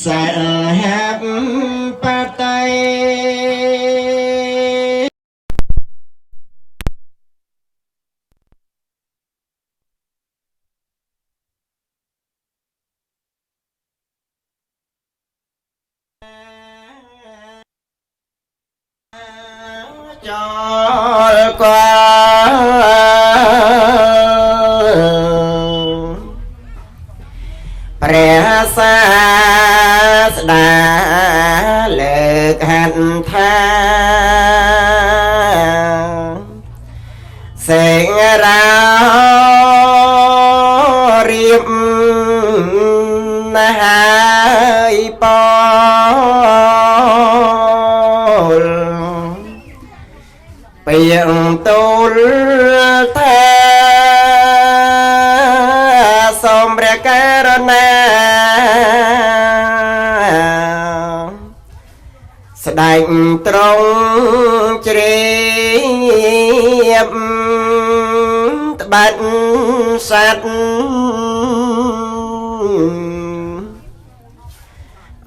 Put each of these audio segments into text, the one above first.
សហបតី ចូលកព្រះសាស្តាលើកហត្ថថា សេងរោរៀបណាស់ហើយ ប៉លពីងទូលថា សូមព្រះករុណាស្ដេចត្រង់ជ្រាប ត្បាត់សត្វ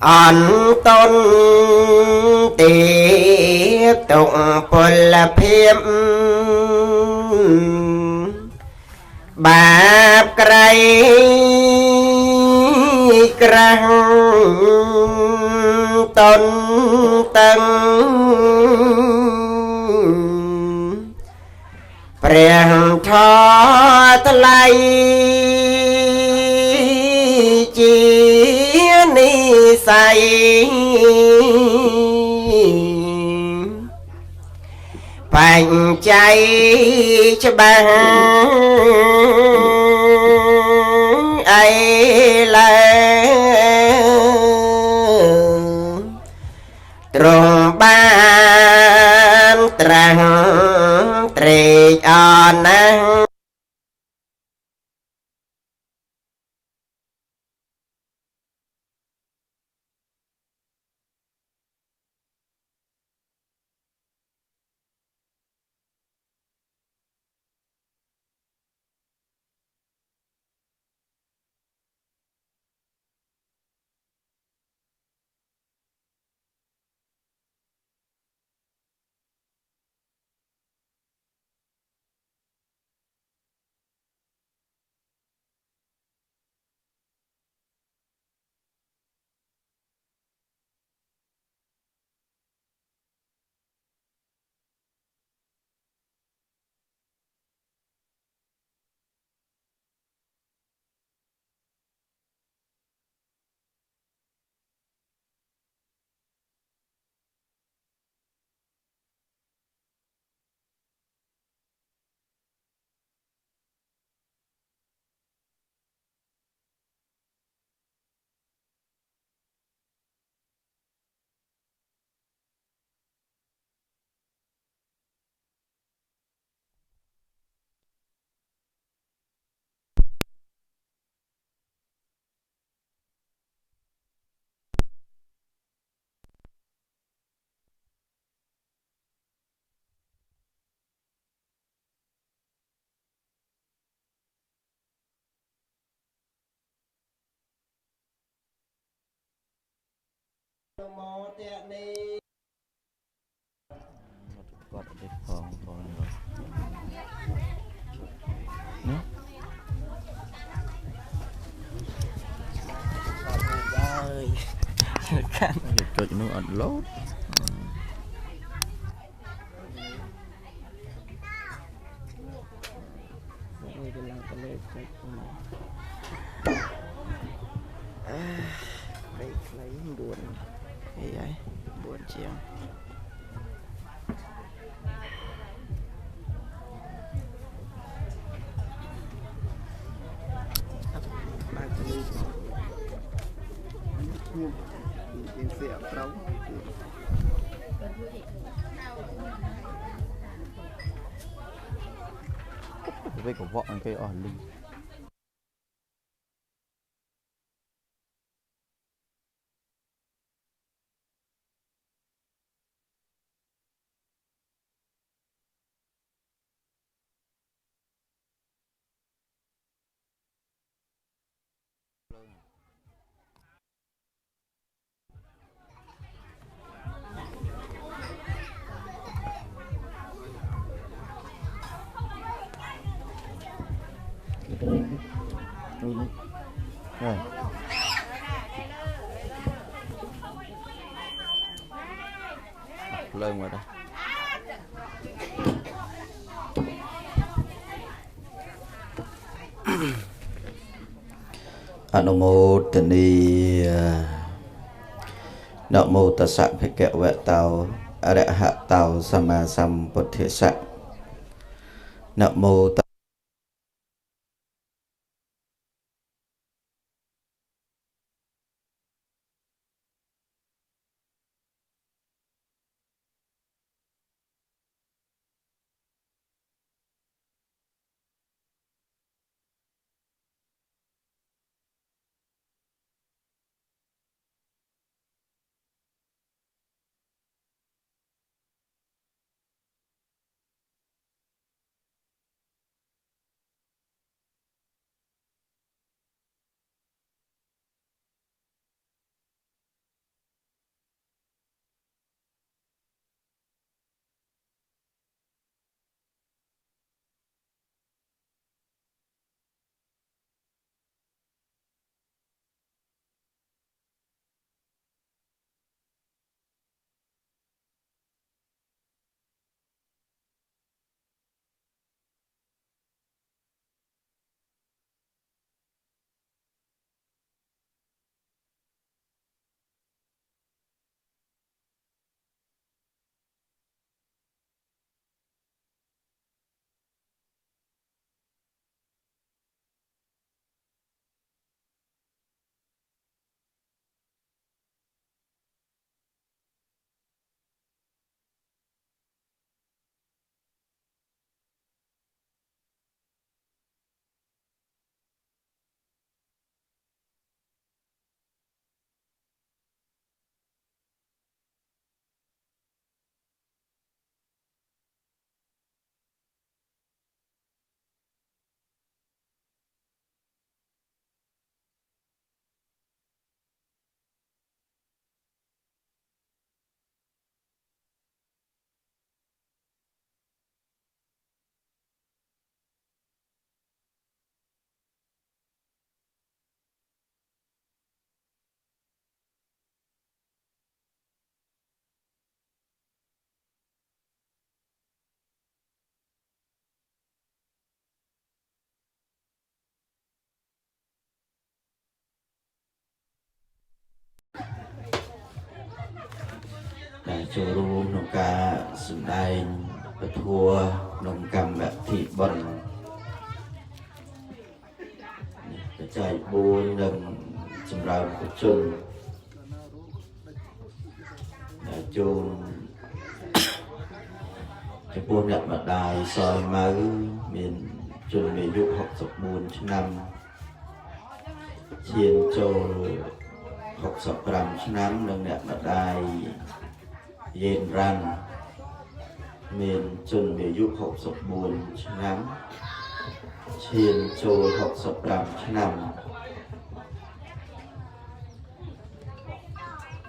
អន្តនទេ ទុកពលភាពបាបក្រៃក្រាស់តនតឹង ព្រះធម៌ថ្លៃជានិស័យ បញ្ច័យច្បាស់អីឡើ ទ្រង់បានត្រាស់ត្រេកអរណាស់ មោទនី គាត់អត់ផងផងណា ហើយកាន់ ចុចនោះអត់លោត នេះ វាឡើងទៅលើ ចុចមកអឺព្រៃខ្លី 9 អីហើយ 9 ជាង បើកទៅខ្ញុំយើងសៀកត្រូវ វាកវក់គេអស់លីង ភ្លើងនេះហើយភ្លើងមកដែរអនុមោទនីនមោតស្សៈភគវៈតោអរហតោសម្មាសម្ពុទ្ធស្សៈនមោត ដែលចូលរួមក្នុងការសម្ដែងពធក្នុងកម្មវិធីបុណ្យនេះបច្ច័យ4និងចម្រើនប្រជុំដែលជូនចំពោះអ្នកម្ដាយសយម៉ៅមានជនមានអាយុ64ឆ្នាំឈានចូល65ឆ្នាំនិងអ្នកម្ដាយយេនរ៉ាន់មានជនមានអាយុ64ឆ្នាំឈានចូល65ឆ្នាំ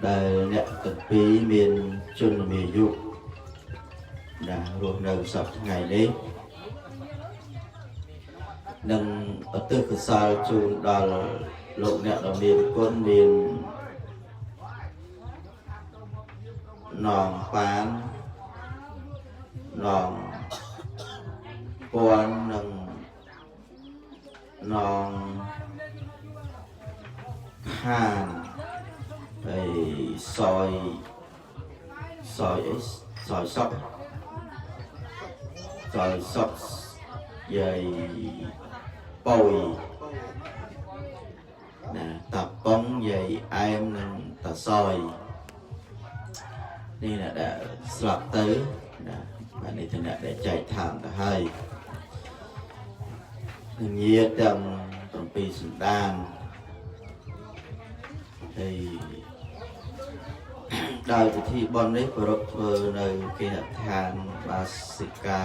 ដែលអ្នកទាំងពីរមានជនមានអាយុដែលរស់នៅសប្តាហ៍ថ្ងៃនេះនិងឧទ្ទិសកុសលជូនដល់លោកអ្នកដ៏មានគុណមាននងប៉ាននងពាន់និងនងខានហើយសយសយអីសយសក់សយសក់យាយប៉យណាតាប៉ុងយាយអែមនិងតាសយនេះអ្នកដែលស្លាប់ទៅណាបាទនេះជាអ្នកដែលចែកឋានទៅហើយនឹងញាតិទាំង7សន្តានហើយដោយពិធីបុណ្យនេះប្រារព្ធធ្វើនៅគេហដ្ឋានបាសិកា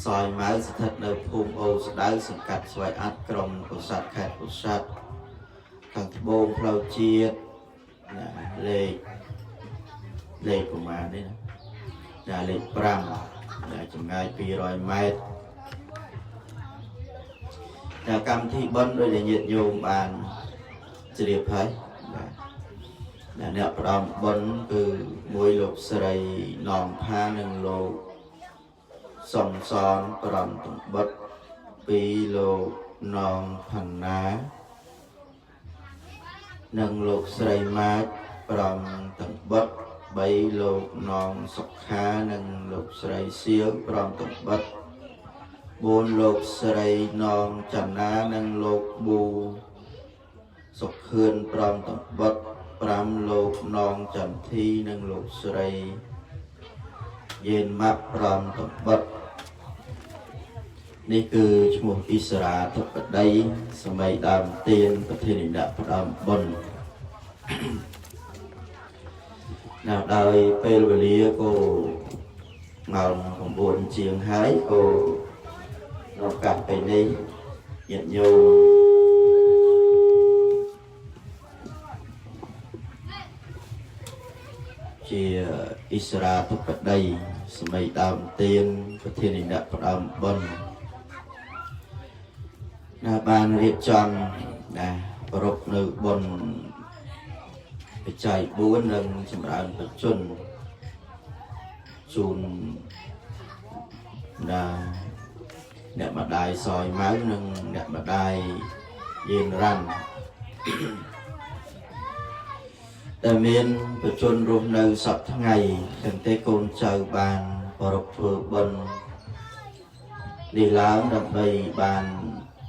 សយម៉ៅស្ថិតនៅភូមិអូស្ដៅសង្កាត់ស្វាយអាត់ក្រុងពោធិ៍សាត់ខេត្តពោធិ៍សាត់ ខាងត្បូងផ្លូវជាតិណាលេខលេខប្រមាណនេះណាណាលេខ5ដែលចម្ងាយ200ម៉ែត្រតែកម្មវិធីបុណ្យដោយដែលញាតិញោមបានជ្រាបហើយបាទដែលអ្នកផ្ដំបុណ្យគឺមួយលោកស្រីនងផានិងលោកសំសនប្រំតំបុតពីរលោកនងផាណានិងលោកស្រីម៉ាចប្រំតំបុត3លោកនងសុខានិងលោកស្រីសៀវប្រំតំបុត4លោកស្រីនងចន្ទានិងលោកប៊ូសុខឿនប្រំតំបុត5លោកនងចន្ទធីនិងលោកស្រីយេនម៉ាប់ប្រំតំបុតនេះគឺឈ្មោះអិសរាធិបតីសម័យដើមទៀនប្រធានិដាក់ផ្ដើមបុណ្យ នៅដោយពេលវេលាក៏ម៉ោង9ជាងហើយក៏នៅកាត់ពេលនេះញាតិញោមជាអិសរាធិបតីសម័យដើមទៀនប្រធានិដាក់ផ្ដើមបុណ្យណាបានរៀបចំណាប្រពនៅបុណ្យបច្ច័យ4និងចម្រើនបជនជូនណាអ្នកម្ដាយសយម៉ៅនិងអ្នកម្ដាយយេនរ៉ាន់ តែមានបជនរស់នៅសពថ្ងៃទាំងទេកូនចៅបានប្រពធ្វើបុណ្យនេះឡើងដើម្បីបាន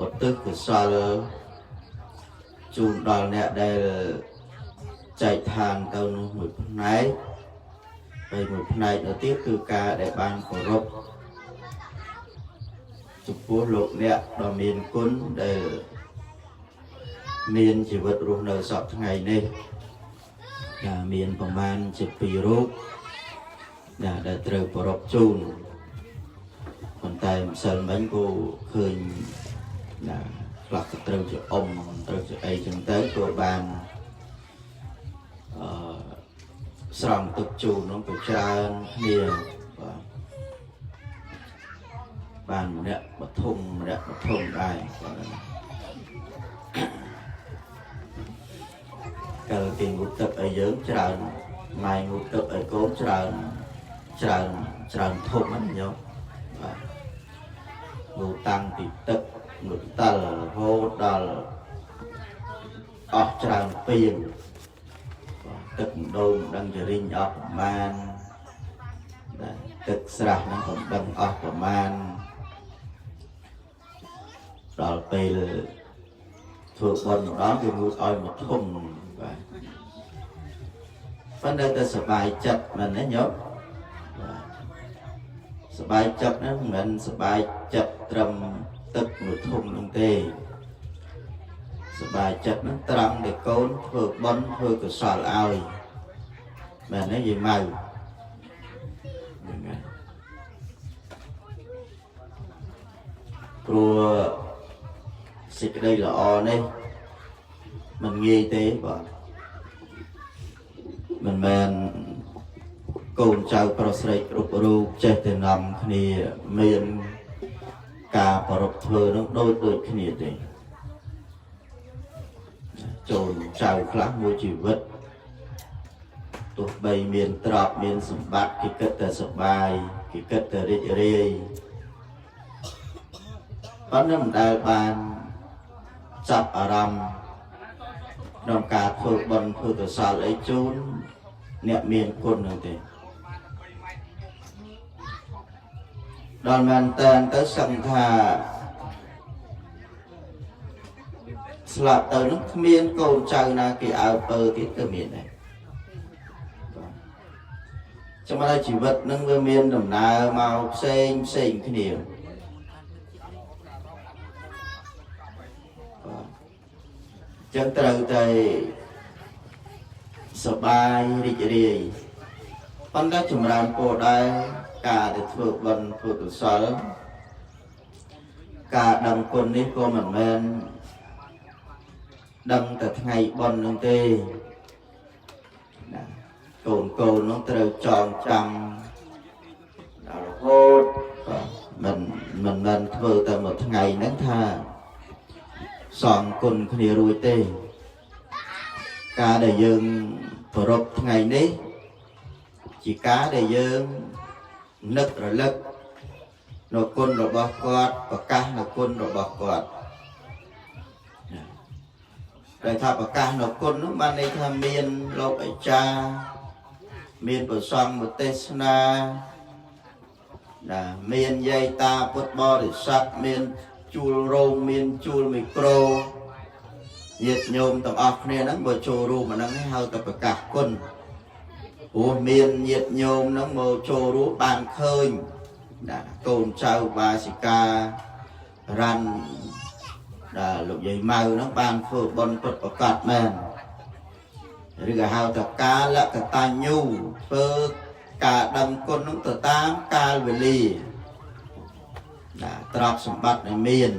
ឧទ្ទិសកុសលជូនដល់អ្នកដែលចែកឋានទៅនោះមួយផ្នែកហើយមួយផ្នែកទៅទៀតគឺការដែលបានគោរពចំពោះលោកអ្នកដ៏មានគុណដែលមានជីវិតរស់នៅសពថ្ងៃនេះដែលមានប្រមាណជា2រូបដែលត្រូវប្រពជូនប៉ុន្តែម្សិលមិញក៏ឃើញណាខ្លះក៏ត្រូវជាអ៊ំត្រូវជាអីចឹងទៅក៏បានអឺស្រង់ទឹកជូននោះក៏ច្រើនគ្នាបាទបានម្នាក់បធំម្នាក់បធំដែរបាទកាលគេងូតទឹកឲ្យយើងច្រើនម៉ែងូតទឹកឲ្យកូនច្រើនច្រើនច្រើនធំហ្នឹងញោមបាទងូតតាំងពីទឹកងូតតិលរហូតដល់អស់ច្រើនពីងបាទទឹកម្ដងមិនដឹងចរិញអស់ប្រមាណបាទទឹកស្រះហ្នឹងក៏មិនដឹងអស់ប្រមាណដល់ពេលធ្វើបុណ្យម្ដងគេងូតឲ្យមកធំបាទប៉ុន្តែតែសប្បាយចិត្តមែនទេញោមបាទសប្បាយចិត្តហ្នឹងមិនមែនសប្បាយចិត្តត្រឹមទឹកមួយធំហ្នឹងទេសប្បាយចិត្តហ្នឹងត្រង់ដែលកូនធ្វើបុណ្យធ្វើកុសលឲ្យមែនទេយាយម៉ៅហ្នឹងហើយព្រោះសេចក្តីល្អនេះមិនងាយទេបាទមិនមែនកូនចៅប្រុសស្រីគ្រប់រូបចេះតែនាំគ្នាមានការប្រពធ្វើនឹងដូចដូចគ្នាទេចូលចៅខ្លះមួយជីវិតទោះបីមានទ្រព្យមានសម្បត្តិគេគិតតែសប្បាយគេគិតតែរីករាយប៉ុន្តែមិនដែលបានចាប់អារម្មណ៍ក្នុងការធ្វើបុណ្យធ្វើកុសលអីជូនអ្នកមានគុណនោះទេដល់មែនតើទៅសឹងថាស្លាប់ទៅនោះគ្មានកូនចៅណាគេអើពើទៀតក៏មានដែរបាទចាំតែជីវិតនឹងវាមានដំណើរមកផ្សេងផ្សេងគ្នាបាទចឹងត្រូវតែសប្បាយរីករាយប៉ុន្តែចម្រើនពរដែរការដែលធ្វើបុណ្យធ្វើកុសលការដឹងគុណនេះក៏មិនមែន ដឹងតែថ្ងៃបុណ្យហ្នឹងទេណាកូនកូនហ្នឹងត្រូវចងចាំដល់រហូតបាទមិនមិនមិនធ្វើតែមួយថ្ងៃហ្នឹងថាសងគុណគ្នារួចទេ ការដែលយើងប្រារព្ធថ្ងៃនេះជាការដែលយើងនឹករលឹកនៅគុណរបស់គាត់ប្រកាសនៅគុណរបស់គាត់ណាដែលថាប្រកាសនៅគុណនោះបានន័យថាមានលោកអាចារ្យមានប្រសង្ឃមកទេសនាណាមានយាយតាពុទ្ធបរិស័ទមានជួលរោងមានជួលមីក្រូ ញាតិញោមទាំងអស់គ្នាហ្នឹងបើចូលរួមអាហ្នឹងហៅតែប្រកាសគុណព្រោះមានញាតិញោមហ្នឹងមកចូលរួមបានឃើញណាកូនចៅបាសិការ៉ាន់ដែលលោកយាយម៉ៅហ្នឹងបានធ្វើបុណ្យពិតប្រកបមែនឬក៏ហៅថាកាលកតញ្ញូធ្វើការដឹងគុណហ្នឹងទៅតាមកាលវេលាណាទ្រព្យសម្បត្តិដែលមាន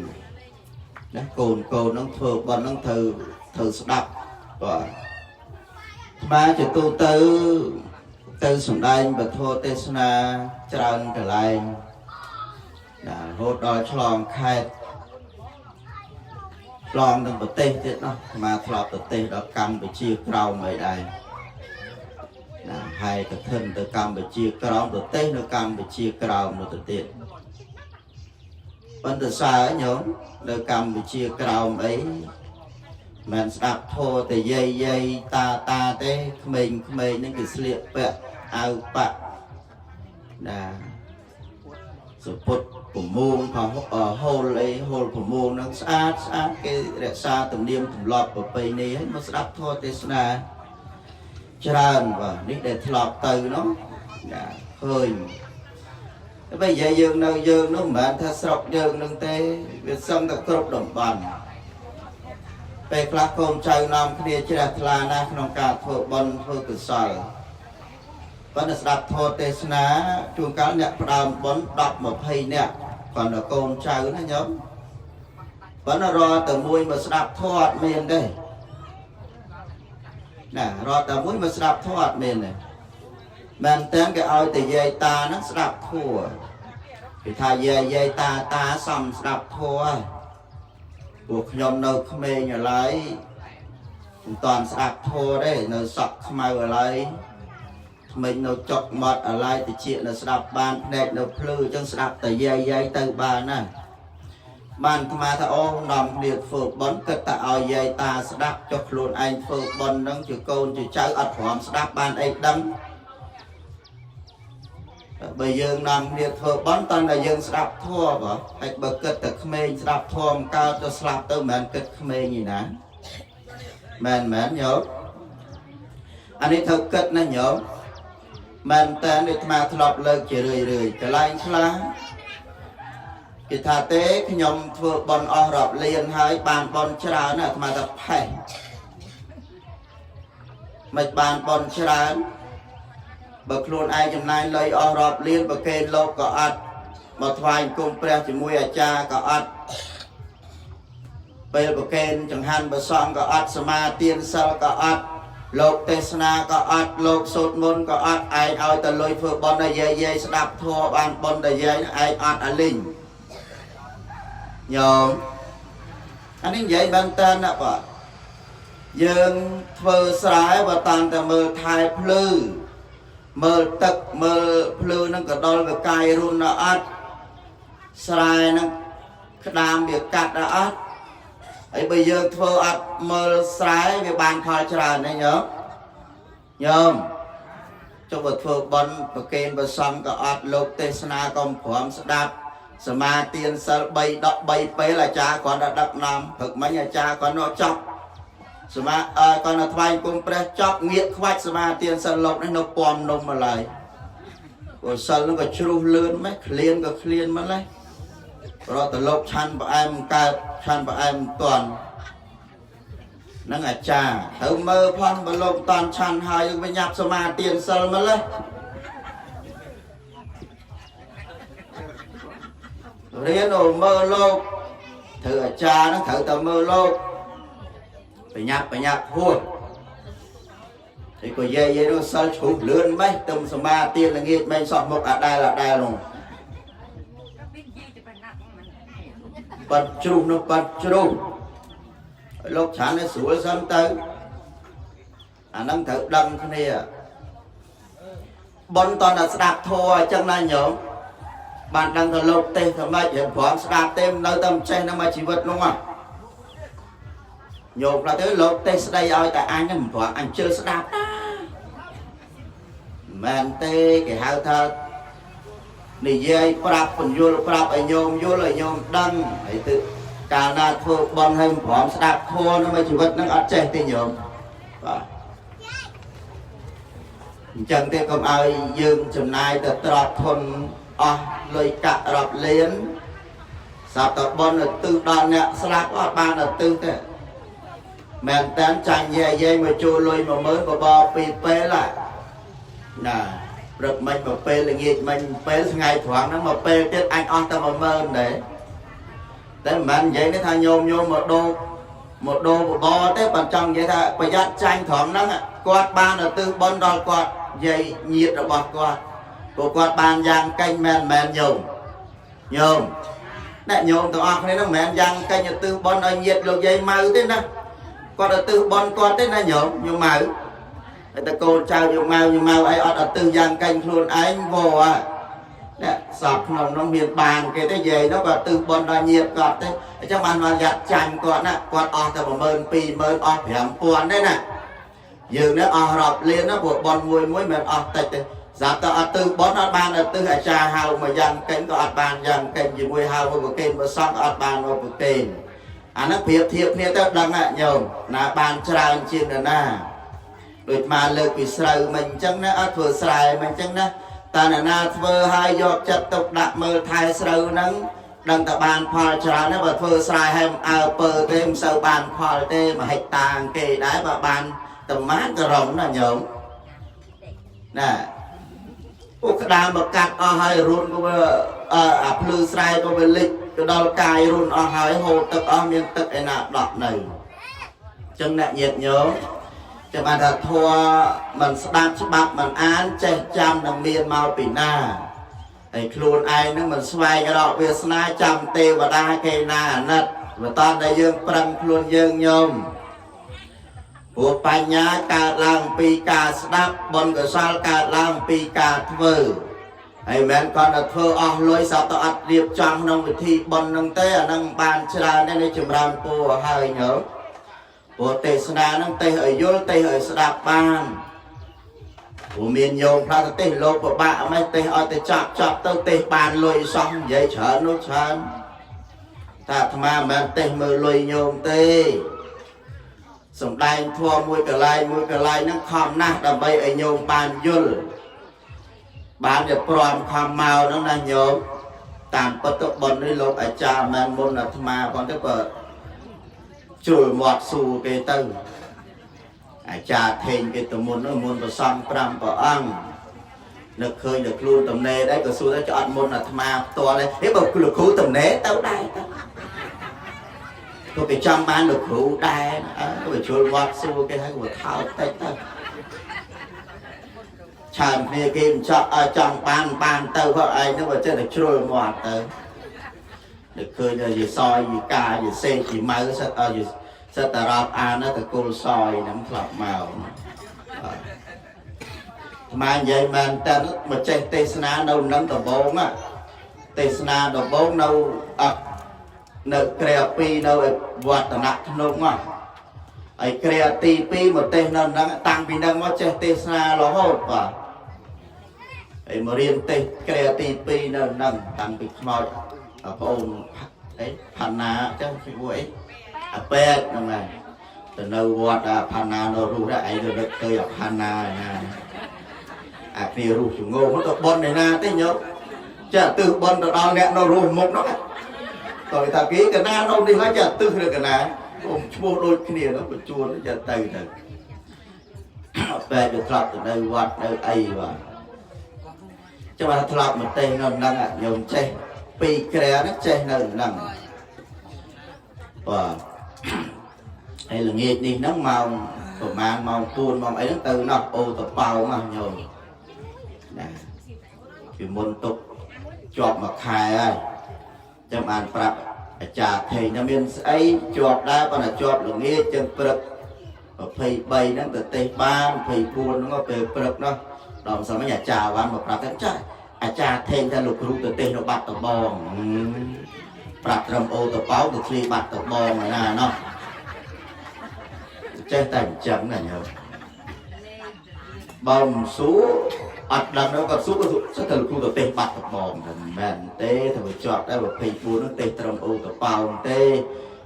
ណាកូនកូនហ្នឹងធ្វើបុណ្យហ្នឹងត្រូវត្រូវស្ដាប់បាទអាត្មាជាទូទៅទៅសំដែងពធទេសនាច្រើនកន្លែងណារហូតដល់ឆ្លងខេត្តឆ្លងទាំងប្រទេសទៀតណោះអាត្មាធ្លាប់ប្រទេសដល់កម្ពុជាក្រោមអីដែរណាហើយកឋិនទៅកម្ពុជាក្រោមប្រទេសនៅកម្ពុជាក្រោមនោះទៅទៀត ប៉ុន្តែសើញោមនៅកម្ពុជាក្រោមអីមិនស្ដាប់ធម៌តែយាយយាយតាតាទេក្មេងក្មេងហ្នឹងគេស្លៀកពាក់អាវប៉ាក់ណាសុពុតប្រមួងផហូលអីហូលប្រមួងហ្នឹងស្អាតស្អាតគេរក្សាទំនៀមទម្លាប់ប្រពៃណីហើយមកស្ដាប់ធម៌ទេសនាច្រើនបាទនេះដែលធ្លាប់ទៅនោះណាឃើញ តែបើនិយាយយើងនៅយើងនោះមិនមែនថាស្រុកយើងនឹងទេវាសឹងតែគ្រប់តំបន់ពេលខ្លះកូនចៅនាំគ្នាជ្រះថ្លាណាស់ក្នុងការធ្វើបុណ្យធ្វើកុសលប៉ុន្តែស្ដាប់ធម៌ទេសនាជួនកាលអ្នកផ្ដើមបុណ្យ10 20នាក់គ្រាន់តែកូនចៅណាញោមប៉ុន្តែរាល់តែមួយមកស្ដាប់ធម៌អត់មានទេណារាល់តែមួយមកស្ដាប់ធម៌អត់មានទេមែនតើគេឲ្យតែយាយតាហ្នឹងស្ដាប់ធម៌គេថាយាយយាយតាតាសំស្ដាប់ធម៌ហើយពួកខ្ញុំនៅក្មេងឥឡូវមិនតាន់ស្ដាប់ធម៌ទេនៅសក់ខ្មៅឥឡូវថ្មិញនៅចុកមាត់ឥឡូវតិចនៅស្ដាប់បានភ្នែកនៅភ្លឺអញ្ចឹងស្ដាប់តែយាយយាយទៅបានណាបានអាត្មាថាអូនាំគ្នាធ្វើបុណ្យគិតតែឲ្យយាយតាស្ដាប់ចុះខ្លួនឯងធ្វើបុណ្យហ្នឹងជាកូនជាចៅអត់ព្រមស្ដាប់បានអីដឹង បើយើងនាំគ្នាធ្វើបុណ្យតើតែយើងស្ដាប់ធម៌បើហើយបើគិតតែក្មេងស្ដាប់ធម៌កើតទៅស្លាប់ទៅមិនមែនគិតក្មេងទេណាមែនមែនញោមអានេះត្រូវគិតណាញោមមែនតើនេះអាត្មាធ្លាប់លើកជារឿយរឿយកន្លែងខ្លះគេថាទេខ្ញុំធ្វើបុណ្យអស់រាប់លានហើយបានបុណ្យច្រើនណាស់អាត្មាថាផេះមិនបានបុណ្យច្រើន បើខ្លួនឯងចំណាយលុយអស់រាប់លានប្រគេនលោកក៏អត់មកថ្វាយគុំព្រះជាមួយអាចារ្យក៏អត់ពេលប្រគេនចង្ហាន់ប្រសងក៏អត់សមាទានសិលក៏អត់លោកទេសនាក៏អត់លោកសូត្រមន្តក៏អត់ឯងឲ្យតែលុយធ្វើបុណ្យដល់យាយយាយស្ដាប់ធម៌បានបុណ្យដល់យាយឯងអត់អាលីងញោមអានេះនិយាយបានតើណាបាទយើងធ្វើស្រែបើតាមតែមើលថែភ្លឺ មើលទឹកមើលភ្លឺនឹងក៏ដល់វាកាយរុនដល់អត់ស្រែនឹងក្តាមវាកាត់ដល់អត់ហើយបើយើងធ្វើអត់មើលស្រែវាបានផលច្រើនទេញោមញោមចុះបើធ្វើបុណ្យប្រគេនប្រសំក៏អត់លោកទេសនាក៏មិនព្រមស្ដាប់សមាទានសិល3ដក3ពេលអាចារ្យគ្រាន់តែដឹកនាំព្រឹកមិញអាចារ្យគាត់នោះចប់ សមាអើគាត់នៅថ្វាយគុំព្រះចប់ងាកខ្វាច់សមាទានសិលលោកនេះនៅពំនំមកឡើយព្រោះសិលនោះក៏ជ្រុះលឿនម៉េះឃ្លានក៏ឃ្លានមកឡើយរត់ទៅលោកឆាន់ផ្អែមកើតឆាន់ផ្អែមមិនតាន់នឹងអាចារ្យត្រូវមើលផងបើលោកមិនតាន់ឆាន់ហើយយើងវិញញាប់សមាទានសិលមកឡើយរៀនអូមើលលោកត្រូវអាចារ្យហ្នឹងត្រូវតែមើលលោក។ បញ្ញាប់បញ្ញាប់ហួសហើយក៏យាយយាយនោះសិលជ្រុះលឿនម៉េះទៅសមាទានល្ងាចមិនសោះមុខអាដែលអាដែលនោះបាត់ជ្រុះនោះបាត់ជ្រុះលោកឆានឲ្យស្រួលសិនទៅអាហ្នឹងត្រូវដឹងគ្នាប៉ុនតតែស្ដាប់ធម៌អញ្ចឹងណាញោមបានដឹងថាលោកទេសថាម៉េចរៀបព្រមស្ដាប់ទេនៅតែមិនចេះនឹងមកជីវិតនោះហ៎ញោមខ្លះទៅលោកទេសស្ដីឲ្យតែអញហ្នឹងមិនព្រមអញជិលស្ដាប់ណាមែនទេគេហៅថានិយាយប្រាប់បញ្យលប្រាប់ឲ្យញោមយល់ឲ្យញោមដឹងហើយទៅកាលណាធ្វើបន់ឲ្យមិនព្រមស្ដាប់ធម៌នឹងមកជីវិតហ្នឹងអត់ចេះទេញោមបាទអញ្ចឹងទេកុំឲ្យយើងចំណាយទៅទ្រព្យធនអស់លុយកាក់រាប់លានសត្វតបន់ទៅទិសដល់អ្នកស្លាប់អត់បានទៅទិសទេមែនតានចាញ់យាយយាយមកចូលលុយ10000បបពីរពេលហ่ะណាព្រឹកមិញមួយពេលល្ងាចមិញមួយពេលថ្ងៃត្រង់ហ្នឹងមួយពេលទៀតអញអស់តែ10000ដែរតែមិនមែននិយាយនេះថាញោមញោមមកដូរមកដូរបបទេបើចង់និយាយថាប្រយ័ត្នចាញ់ត្រង់ហ្នឹងគាត់បានទៅទិសបន់ដល់គាត់យាយញាតរបស់គាត់ព្រោះគាត់បានយ៉ាងកេញមែនមែនញោមញោមអ្នកញោមទាំងអស់គ្នាហ្នឹងមិនមែនយ៉ាងកេញទៅទិសបន់ឲ្យញាតលោកយាយម៉ៅទេណាគាត់ទៅទិសបន់គាត់ទេណាញោមញោមម៉ៅហើយតកូនចៅញោមម៉ៅញោមម៉ៅអីអត់ទៅទិសយ៉ាងកេញខ្លួនឯងវហ่ะអ្នកសពក្នុងនោះមានបានគេទេយាយនោះក៏ទិសបន់ដល់ញាតគាត់ទេអញ្ចឹងបានមកយ៉ាត់ចាញ់គាត់ណាគាត់អស់តែ10000 20000អស់5000ទេណាយើងនេះអស់រាប់លានណាព្រោះបន់មួយមួយមិនអស់តិចទេស្រាប់តែអត់ទិសបន់អត់បានទៅទិសអាចារ្យហៅមកយ៉ាងកេញក៏អត់បានយ៉ាងកេញជាមួយហៅមកប្រគេនមកសង្ឃក៏អត់បានមកប្រគេនអាហ្នឹងប្រៀបធៀបគ្នាទៅដឹងហ่ะញោមណាបានច្រើនជាងនរណាដូចមកលើកពីស្រូវមិនអញ្ចឹងណាអត់ធ្វើស្រែមិនអញ្ចឹងណាតើអ្នកណាធ្វើឲ្យយកចិត្តទុកដាក់មើលថែស្រូវហ្នឹងដឹងតែបានផលច្រើនណាបើធ្វើស្រែឲ្យមិនអើពើទេមិនសូវបានផលទេមួយហិកតាគេដែរបើបានប្រមាណក៏រងណាញោមណាពួកក្តារមកកាត់អស់ហើយរុនក៏វាអាភ្លឺស្រែក៏វាលិចទៅដល់កាយរុនអស់ហើយហូរទឹកអស់មានទឹកឯណាដក់នៅអញ្ចឹងអ្នកញាតិញោមចាំបានថាធម៌មិនស្ដាប់ច្បាប់មិនអានចេះចាំនឹងមានមកពីណាហើយខ្លួនឯងនឹងមិនស្វែងរកវាសនាចាំទេវតាគេណាអាណិតបើតតែយើងប្រឹងខ្លួនយើងញោមព្រោះបញ្ញាកើតឡើងពីការស្ដាប់បុណ្យកុសលកើតឡើងពីការធ្វើហើយមិនមែនគាត់តែធ្វើអស់លុយសត្វទៅអត់រៀបចំក្នុងវិធីបុណ្យនឹងទេអានឹងបានច្រើនទេនេះចម្រើនពរហើយញោមព្រោះទេសនានឹងទេសឲ្យយល់ទេសឲ្យស្ដាប់បានព្រោះមានញោមខ្លះទៅទេសលោកពិបាកមិនទេសឲ្យតែចាប់ចាប់ទៅទេសបានលុយសោះនិយាយច្រើននោះច្រើនតែអាត្មាមិនមែនទេសមើលលុយញោមទេសំដែងធម៌មួយកន្លែងមួយកន្លែងហ្នឹងខំណាស់ដើម្បីឲ្យញោមបានយល់បានจะព្រមខំមកហ្នឹងណាញោមតាមពិតទៅបុណ្យនេះលោកអាចារ្យមិនមុនអាត្មាផងទៅបើជ្រុលមាត់សួរគេទៅអាចារ្យថេងគេទៅមុននោះមុនប្រសំ5ព្រះអង្គនឹកឃើញតែខ្លួនតំណេដែរក៏សួរទៅចអត់មុនអាត្មាផ្ទាល់ទេហេបើលោកគ្រូតំណេទៅដែរទៅក៏គេចាំបានលោកគ្រូដែរអើវាជ្រុលវត្តសួរគេហើយក៏ថោកតិចទៅឆើមគ្នាគេមិនចង់ឲ្យចង់បានបានទៅព្រោះឯងហ្នឹងបើចេះតែជ្រុលមាត់ទៅនឹកឃើញថាយសយយកាយសេកយម៉ៅសិតឲ្យសិតតែរាប់អានណាតកុលសយហ្នឹងធ្លាប់មកបាទអាត្មានិយាយមែនតើមកចេះទេសនានៅនឹងដំបងទេសនាដំបងនៅអនៅក្រែ2នៅវឌ្ឍនៈធ្នងហើយក្រែទី2មកទេសនៅនឹងតាំងពីនឹងមកចេះទេសនារហូតបាទហើយមករៀនទេសក្រែទី2នៅនឹងតាំងពីខ្មោចបងអូនអីផាណាអញ្ចឹងពីមួយអីអាពេតហ្នឹងហើយទៅនៅវត្តអាផាណានៅរស់ដែរឯងទៅនឹកទៅអាផាណាណាអាគ្នារស់ចងងទៅប៉ុនឯណាទេញោមចេះទិសប៉ុនទៅដល់អ្នកនៅរស់មុខនោះតើថាគេកណានៅនេះហើយចេះទិសឬកណាអ៊ំឈ្មោះដូចគ្នានោះបញ្ជួនចេះទៅទៅបែរទៅធ្លាប់ទៅនៅវត្តនៅអីបាទចាំថាធ្លាប់មកទេនៅហ្នឹងញោមចេះពីរក្រែហ្នឹងចេះនៅហ្នឹងបាទ ហើយល្ងាចនេះហ្នឹងម៉ោងប្រហែលម៉ោង4ម៉ោងអីហ្នឹងទៅណោះអូតប៉ោមកញោមណាពីមុនទុកជាប់មួយខែហើយចាំបានប្រាប់អាចារ្យថេងថាមានស្អីជាប់ដែរប៉ុន្តែជាប់ល្ងាចចឹងព្រឹក23ហ្នឹងទៅទេសបាន24ហ្នឹងពេលព្រឹកនោះដល់ម្សិលមិញអាចារ្យបានមកប្រាប់ថាចាអាចារ្យថេងថាលោកគ្រូទៅទេសនៅបាត់ដំបងប្រាប់ត្រឹមអូតប៉ោទៅធ្លាយបាត់ដំបងឯណាណោះចេះតែអញ្ចឹងណាញោមបើមិនសួរអត់ដឹងដល់គាត់សួរគាត់សួរតែលោកគ្រូទៅទេសបាត់ដំបងតែមិនមែនទេថាវាជាប់ដែរ24ហ្នឹងទេសត្រឹមអូតប៉ោទេ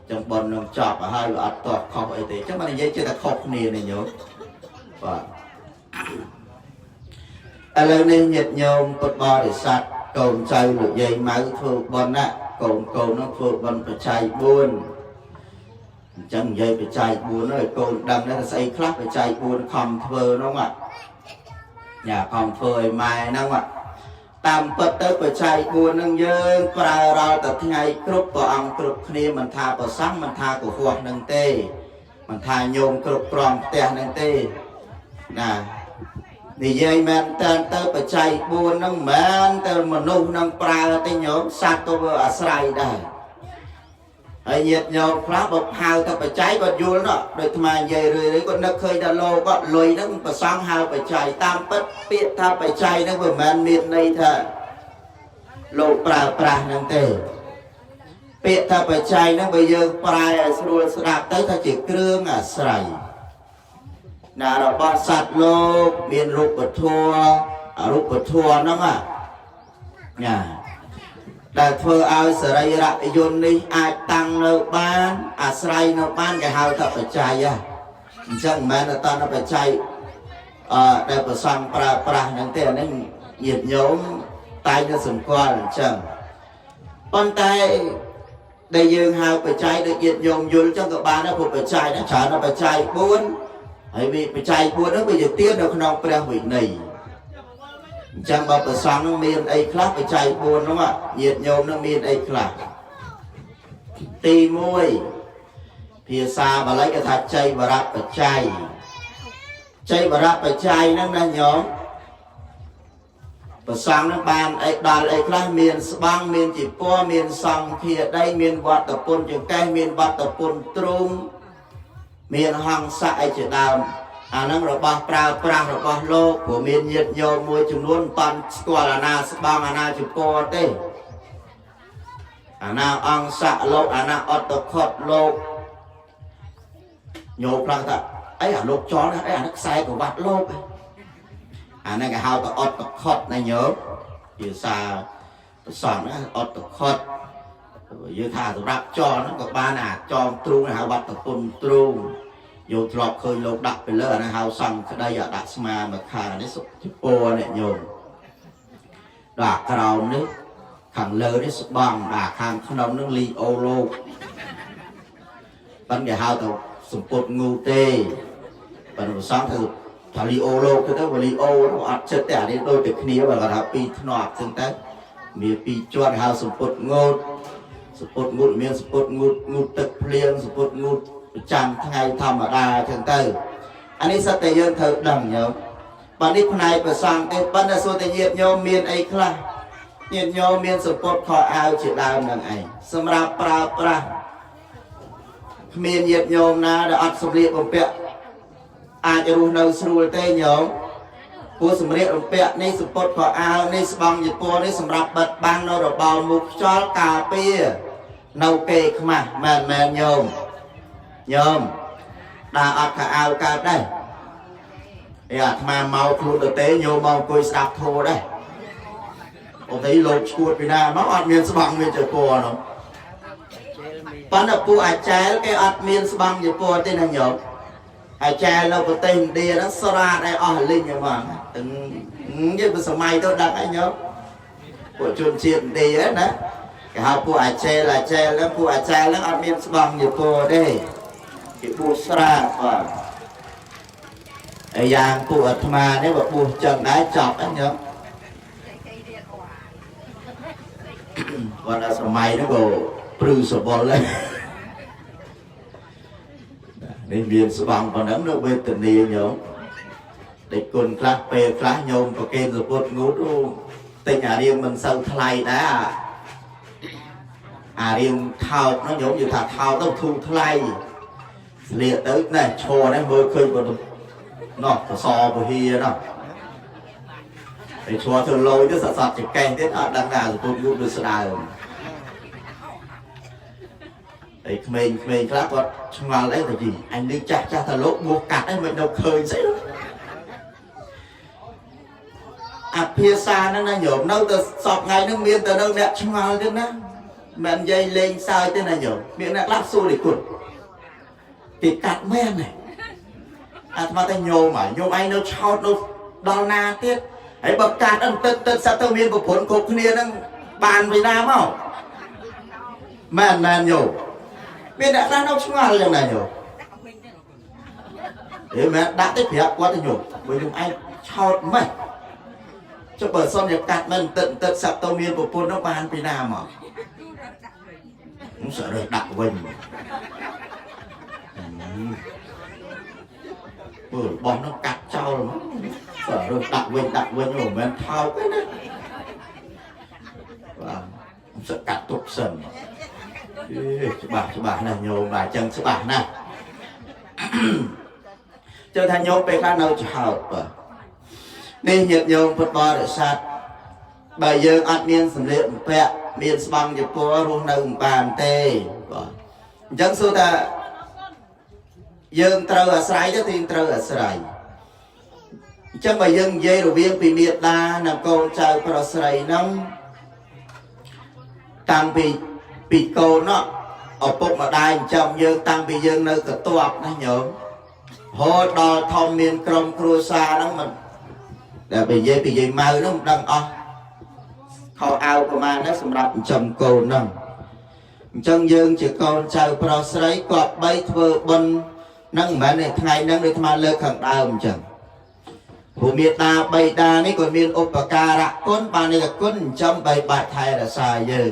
ចឹងប៉ុននឹងចប់ឲ្យហើយវាអត់តបខុសអីទេចឹងបាននិយាយចេះតែខុសគ្នានេះញោមបាទឥឡូវនេះញាតិញោមពុទ្ធបរិស័ទកូនចៅលោកយាយម៉ៅធ្វើបុណ្យណាកូនកូននោះធ្វើបុណ្យបច្ច័យ4អញ្ចឹងនិយាយបច្ច័យ4ហើយកូនដឹងដែរថាស្អីខ្លះបច្ច័យ4ខំធ្វើនោះញ៉ាខំធ្វើឲ្យម៉ែហ្នឹងតាមពិតទៅបច្ច័យ4ហ្នឹងយើងប្រើរាល់តែថ្ងៃគ្រប់ព្រះអង្គគ្រប់គ្នាមិនថាប្រសង់មិនថាកុហកនឹងទេមិនថាញោមគ្រប់គ្រងផ្ទះនឹងទេណានិយាយមែនតើទៅបច្ច័យ4ហ្នឹងមិនមែនតែមនុស្សនឹងប្រើទេញោមសត្វក៏វាអាស្រ័យដែរហើយញាតិញោមខ្លះបើហៅទៅបច្ច័យគាត់យល់ណោះដូចអាត្មានិយាយរឿយៗគាត់នឹកឃើញថាលោកគាត់លុយហ្នឹងប្រសង់ហៅបច្ច័យតាមពិតពាក្យថាបច្ច័យហ្នឹងវាមិនមែនមានន័យថាលោកប្រើប្រាស់ហ្នឹងទេពាក្យថាបច្ច័យហ្នឹងបើយើងប្រែឲ្យស្រួលស្ដាប់ទៅថាជាគ្រឿងអាស្រ័យណារបស់សត្វលោកមានរូបធម៌អរូបធម៌ហ្នឹងណាដែលធ្វើឲ្យសរីរៈយន្តនេះអាចតាំងនៅបានអាស្រ័យនៅបានគេហៅថាបច្ច័យហ៎អញ្ចឹងមិនមែនតែតបច្ច័យអឺដែលប្រសង់ប្រើប្រាស់ហ្នឹងទេអានេះញាតិញោមតែងតែសម្គាល់អញ្ចឹងប៉ុន្តែដែលយើងហៅបច្ច័យដូចញាតិញោមយល់អញ្ចឹងក៏បានដែរព្រោះបច្ច័យហ្នឹងច្រើនណាស់បច្ច័យ4ហើយវាបច្ច័យ4ហ្នឹងវាជាទៀននៅក្នុងព្រះវិន័យអញ្ចឹងបើប្រសង់នឹងមានអីខ្លះបច្ច័យ4ហ្នឹងញាតិញោមនឹងមានអីខ្លះទី1ភាសាបាលីគេថាចៃវរបច្ច័យចៃវរបច្ច័យហ្នឹងណាញោមប្រសង់នឹងបានអីដល់អីខ្លះមានស្បង់មានជីពរមានសង្ឃាដីមានវត្តពុនចង្កេះមានវត្តពុនទ្រូងមានហង្សៈអីជាដើមអាហ្នឹងរបស់ប្រើប្រាស់របស់លោកព្រោះមានញាតិញោមមួយចំនួនមិនតាន់ស្គាល់អាណាស្បង់អាណាជីពរទេអាណាអង្គសៈលោកអាណាអត្តខុតលោកញោមខ្លះថាអីអាលោកចောនេះអីអានេះខ្សែក្រវ៉ាត់លោកអាហ្នឹងគេហៅថាអត្តខុតណាញោមភាសាប្រសងណាអត្តខុតយើងថាសម្រាប់ចောហ្នឹងក៏បានអាចងទ្រូងហៅវត្តពុនទ្រូងយោធ្លាប់ឃើញលោកដាក់ទៅលើអាហ្នឹងហៅសង្ឃក្តីអាដាក់ស្មាមកខាងនេះសុជពរអ្នកញោមដល់ក្រោមនេះខាងលើនេះស្បង់ដល់ខាងក្នុងនឹងលីអូលោកប៉ិនគេហៅទៅសម្ពុតងូទេប៉ិនប្រសងទៅថាលីអូលោកទៅទៅលីអូអត់ចិត្តទេអានេះដូចតែគ្នាបើគាត់ថាពីរធ្នាប់ចឹងទៅមានពីរជាន់ហៅសម្ពុតងូតសម្ពុតងូតមានសម្ពុតងូតងូតទឹកភ្លៀងសម្ពុតងូតប្រចាំថ្ងៃធម្មតាចឹងទៅអានេះសិតតែយើងត្រូវដឹងញោមបាទនេះផ្នែកប្រសងទេប៉ុន្តែសួរតែញាតិញោមមានអីខ្លះញាតិញោមមានសម្ពុតខោអាវជាដើមនឹងឯងសម្រាប់ប្រើប្រាស់គ្មានញាតិញោមណាដែលអត់សម្លៀកបំពាក់អាចរស់នៅស្រួលទេញោមព្រោះសម្លៀកបំពាក់នេះសម្ពុតខោអាវនេះស្បង់ជពណ៌នេះសម្រាប់បិទបាំងនៅរបោមុខខ្យល់ការពារនៅគេខ្មាស់មែនមែនញោមញោមដើរអត់ខោអាវកើតដែរអេអាត្មាមកខ្លួនទៅទេញោមមកអង្គុយស្ដាប់ធម៌ដែរអូតែលោកឈួតពីណាមកអត់មានស្បង់មានជពណ៌នោះប៉ុន្តែពួកអាចារ្យគេអត់មានស្បង់ជពណ៌ទេណាញោមអាចារ្យនៅប្រទេសឥណ្ឌាហ្នឹងស្រាតឲ្យអស់លីងហ្មងទាំងយើងពីសម័យទៅដឹងហើយញោមពួកជនជាតិឥណ្ឌាណាគេហៅពួកអាចារ្យអាចារ្យហ្នឹងពួកអាចារ្យហ្នឹងអត់មានស្បង់ជពណ៌ទេគេបួសស្រាតបាទហើយយ៉ាងពួកអាត្មានេះបើបួសចឹងដែរចប់ហ្នឹងញោមគាត់ដល់សម័យហ្នឹងក៏ព្រឺសបុលហើយ នេះមានស្បង់ប៉ុណ្ណឹងនៅវេទនាញោមដេចគុណខ្លះពេលខ្លះញោមប្រគេនសពុតងូតអូទិញអារៀងមិនសូវថ្លៃដែរអាអារៀងថោកហ្នឹងញោមនិយាយថាថោកទៅធូរថ្លៃស្លៀកទៅណែឈរនេះមើលឃើញប៉ុណ្ណោះកសពហិណោះហើយឈរទៅលយទៅសសតចកេះទៀតអត់ដឹងថាសពុតងូតវាស្ដើង ហើយក្មេងក្មេងខ្លះគាត់ឆ្ងល់អីទៅយីអញនេះចាស់ចាស់ថាលោកមកកាត់អីមិននៅឃើញស្អីនោះអភិសាហ្នឹងណាញោមនៅទៅសពថ្ងៃហ្នឹងមានទៅនៅអ្នកឆ្ងល់ទៀតណាមិននិយាយលេងសើចទេណាញោមមានអ្នកខ្លះសួរនេះគុណគេកាត់មែនទេអាត្មាតែញោមហ่ะញោមឯងនៅឆោតនៅដល់ណាទៀតហើយបើកាត់អន្ទឹកទឹកសត្វទៅមានប្រពន្ធគ្រប់គ្នាហ្នឹងបានពីណាមកមែនមែនញោម មានអ្នកខ្លះនៅឆ្ងល់យ៉ាងណាញោមអេមែនដាក់ទៅប្រាប់គាត់ទៅញោមបើញោមឯងឆោតម៉េចចុះបើសុំយកកាត់មិនទឹកទឹកសាប់ទៅមានប្រពន្ធនោះបានពីណាមកសរើសដាក់វិញបើរបស់នោះកាត់ចោលមកសរើសដាក់វិញដាក់វិញមិនមែនថោកទេណាបាទសកាត់ទុកសិន អេច្បាស់ច្បាស់ណាស់ញោមបាទអញ្ចឹងច្បាស់ណាស់ ចឹងថាញោមពេលខ្លះនៅឆោតបាទនេះញាតិញោមពុទ្ធបរិស័ទបើយើងអត់មានសម្លៀកបំពាក់មានស្បង់ជពររស់នៅមិនបានទេបាទអញ្ចឹងសួរថាយើងត្រូវអាស្រ័យទៅទីត្រូវអាស្រ័យអញ្ចឹងបើយើងនិយាយរវាងពីមេដានិងកូនចៅប្រុសស្រីហ្នឹងតាំងពីពីកូននោះឪពុកម្ដាយចិញ្ចឹមយើងតាំងពីយើងនៅកន្ទាប់ណាញោមរហូតដល់ធំមានក្រុមគ្រួសារហ្នឹងមិនដែលបើនិយាយពីយាយម៉ៅហ្នឹងមិនដឹងអស់ខោអាវប្រហែលណាសម្រាប់ចិញ្ចឹមកូនហ្នឹងអញ្ចឹងយើងជាកូនចៅប្រុសស្រីក៏បីធ្វើបុណ្យហ្នឹងមិនមែនទេថ្ងៃហ្នឹងដូចអាត្មាលើកខាងដើមអញ្ចឹងព្រោះមេតាបៃតានេះក៏មានឧបការៈគុណបាននេះគុណចិញ្ចឹមបីបាច់ថែរក្សាយើង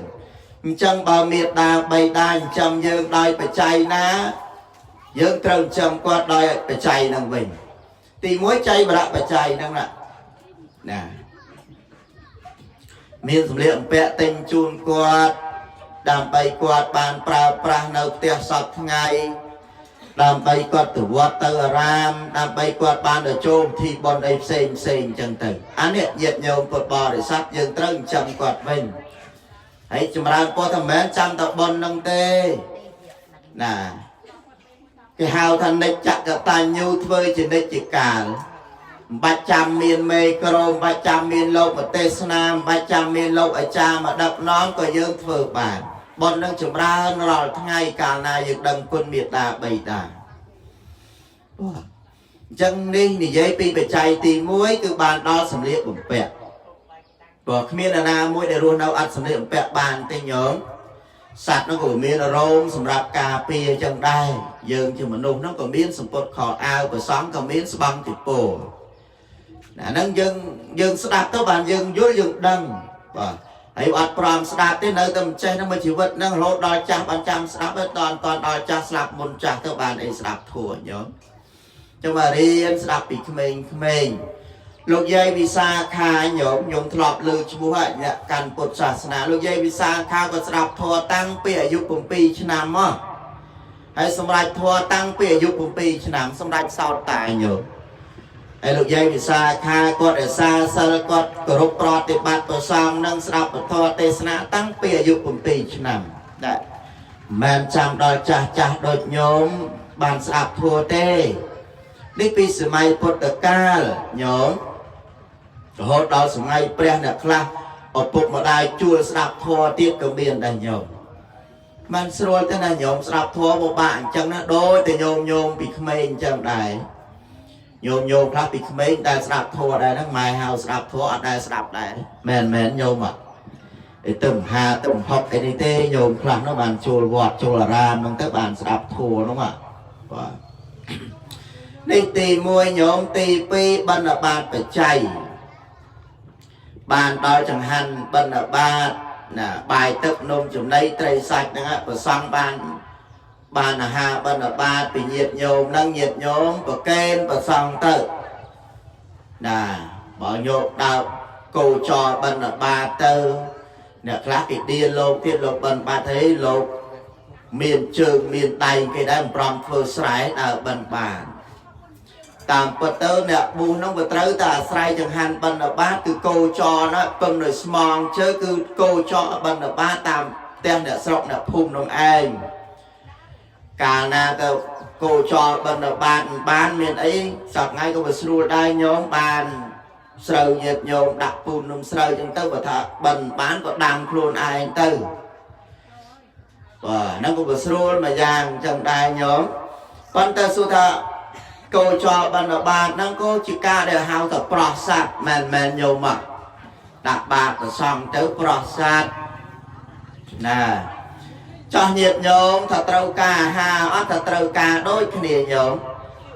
អញ្ចឹងបើមេតាបៃតាចិញ្ចឹមយើងដោយបច្ច័យណាយើងត្រូវចិញ្ចឹមគាត់ដោយបច្ច័យហ្នឹងវិញទី1ចៃវរៈបច្ច័យហ្នឹងណាណាមានសម្លៀកបំពាក់ទិញជូនគាត់ដើម្បីគាត់បានប្រើប្រាស់នៅផ្ទះសពថ្ងៃដើម្បីគាត់ទៅវត្តទៅអារាមដើម្បីគាត់បានទៅចូលពិធីបុណ្យអីផ្សេងផ្សេងអញ្ចឹងទៅអានេះញាតិញោមពុទ្ធបរិស័ទយើងត្រូវចិញ្ចឹមគាត់វិញហើយចម្រើនពរថាមិនមែនចាំតែបុណ្យហ្នឹងទេណាគេហៅថានិច្ចកតញ្ញូធ្វើជានិច្ចកាលមិនបាច់ចាំមានមេក្រូមិនបាច់ចាំមានលោកមទេសនាមិនបាច់ចាំមានលោកអាចារ្យមកដឹកនាំក៏យើងធ្វើបានបុណ្យនឹងចម្រើនរាល់ថ្ងៃកាលណាយើងដឹងគុណមេត្តាបិតាបាទអញ្ចឹងនេះនិយាយពីបច្ច័យទី1គឺបានដល់សម្លៀកបំពាក់ព្រោះគ្មាននរណាមួយដែលរស់នៅអត់សម្លៀកបំពាក់បានទេញោមសត្វនោះក៏មានរោមសម្រាប់ការពារអញ្ចឹងដែរយើងជាមនុស្សនោះក៏មានសម្ពុតខោអាវប្រសំក៏មានស្បង់ទីពោណាហ្នឹងយើងយើងស្ដាប់ទៅបានយើងយល់យើងដឹងបាទហើយអត់ព្រមស្ដាប់ទេនៅតែមិនចេះហ្នឹងមួយជីវិតហ្នឹងរហូតដល់ចាស់បានចាំស្ដាប់ទៅតន់តន់ដល់ចាស់ស្លាប់មុនចាស់ទៅបានអីស្ដាប់ធัวញោមចឹងមករៀនស្ដាប់ពីក្មេងក្មេងលោកយាយវិសាខាញោមខ្ញុំធ្លាប់លើឈ្មោះហើយអ្នកកាន់ពុទ្ធសាសនាលោកយាយវិសាខាក៏ស្ដាប់ធម៌តាំងពីអាយុ7ឆ្នាំមកហើយសម្រាប់ធម៌តាំងពីអាយុ7ឆ្នាំសម្រាប់សោតតាញោមហើយលោកយាយវិសាខាគាត់រក្សាសិលគាត់គោរពប្រតិបត្តិប្រសងនិងស្ដាប់ពធទេសនាតាំងពីអាយុ7ឆ្នាំដែរមិនចាំដល់ចាស់ចាស់ដូចញោមបានស្ដាប់ធម៌ទេនេះពីសម័យពុទ្ធកាលញោមរហូតដល់សម័យព្រះអ្នកខ្លះឪពុកម្ដាយជួលស្ដាប់ធម៌ទៀតក៏មានដែរញោមមិនស្រួលទេណាញោមស្ដាប់ធម៌ពិបាកអញ្ចឹងណាដូចតែញោមញោមពីក្មេងអញ្ចឹងដែរញោមញោមខ្លះពីក្មេងដែលស្ដាប់ធម៌ដែរហ្នឹងម៉ែហៅស្ដាប់ធម៌អត់ដែលស្ដាប់ដែរមែនមែនញោមអត់អីទៅមហាទៅមហុកអីនេះទេញោមខ្លះនោះបានចូលវត្តចូលអារាមហ្នឹងទៅបានស្ដាប់ធម៌ហ្នឹងបាទនេះទី1ញោមទី2បណ្ឌបាតបច្ច័យបានដល់ចង្ហាន់បណ្ឌបាតណាបាយទឹកនំចំណីត្រីសាច់ហ្នឹងប្រសង់បាន បានអាហារបិណ្ឌបាតពីញាតិញោមនឹងញាតិញោមប្រកេនប្រសង់ទៅណាបើញោមដើរគោចរបិណ្ឌបាតទៅអ្នកខ្លះគេដៀលលោកទៀតលោកបិណ្ឌបាតហីលោកមានជើងមានដៃគេដែរមិនព្រមធ្វើស្រែដើរបិណ្ឌបាតតាមពិតទៅអ្នកប៊ូនោះវាត្រូវតែអាស្រ័យចង្ហាន់បិណ្ឌបាតគឺគោចរណាពឹងដោយស្មងជើគឺគោចរបិណ្ឌបាតតាមផ្ទះអ្នកស្រុកអ្នកភូមិនោះឯងកាលណាទៅគោចរបិណ្ឌបាតមិនបានមានអីសប្ងៃក៏វាស្រួលដែរញោមបានស្រូវញាតញោមដាក់ពូននំស្រូវចឹងទៅបើថាបិណ្ឌបានក៏ដាំខ្លួនឯងទៅបាទហ្នឹងក៏វាស្រួលមួយយ៉ាងចឹងដែរញោមប៉ុន្តែសួរថាគោចរបិណ្ឌបាតហ្នឹងក៏ជាការដែលហៅថាប្រោះសัตว์មែនមែនញោមមកដាក់បាតប្រសំទៅប្រោះសัตว์ណាចោះញាតញោមថាត្រូវការអាហារអត់ថាត្រូវការដូចគ្នាញោម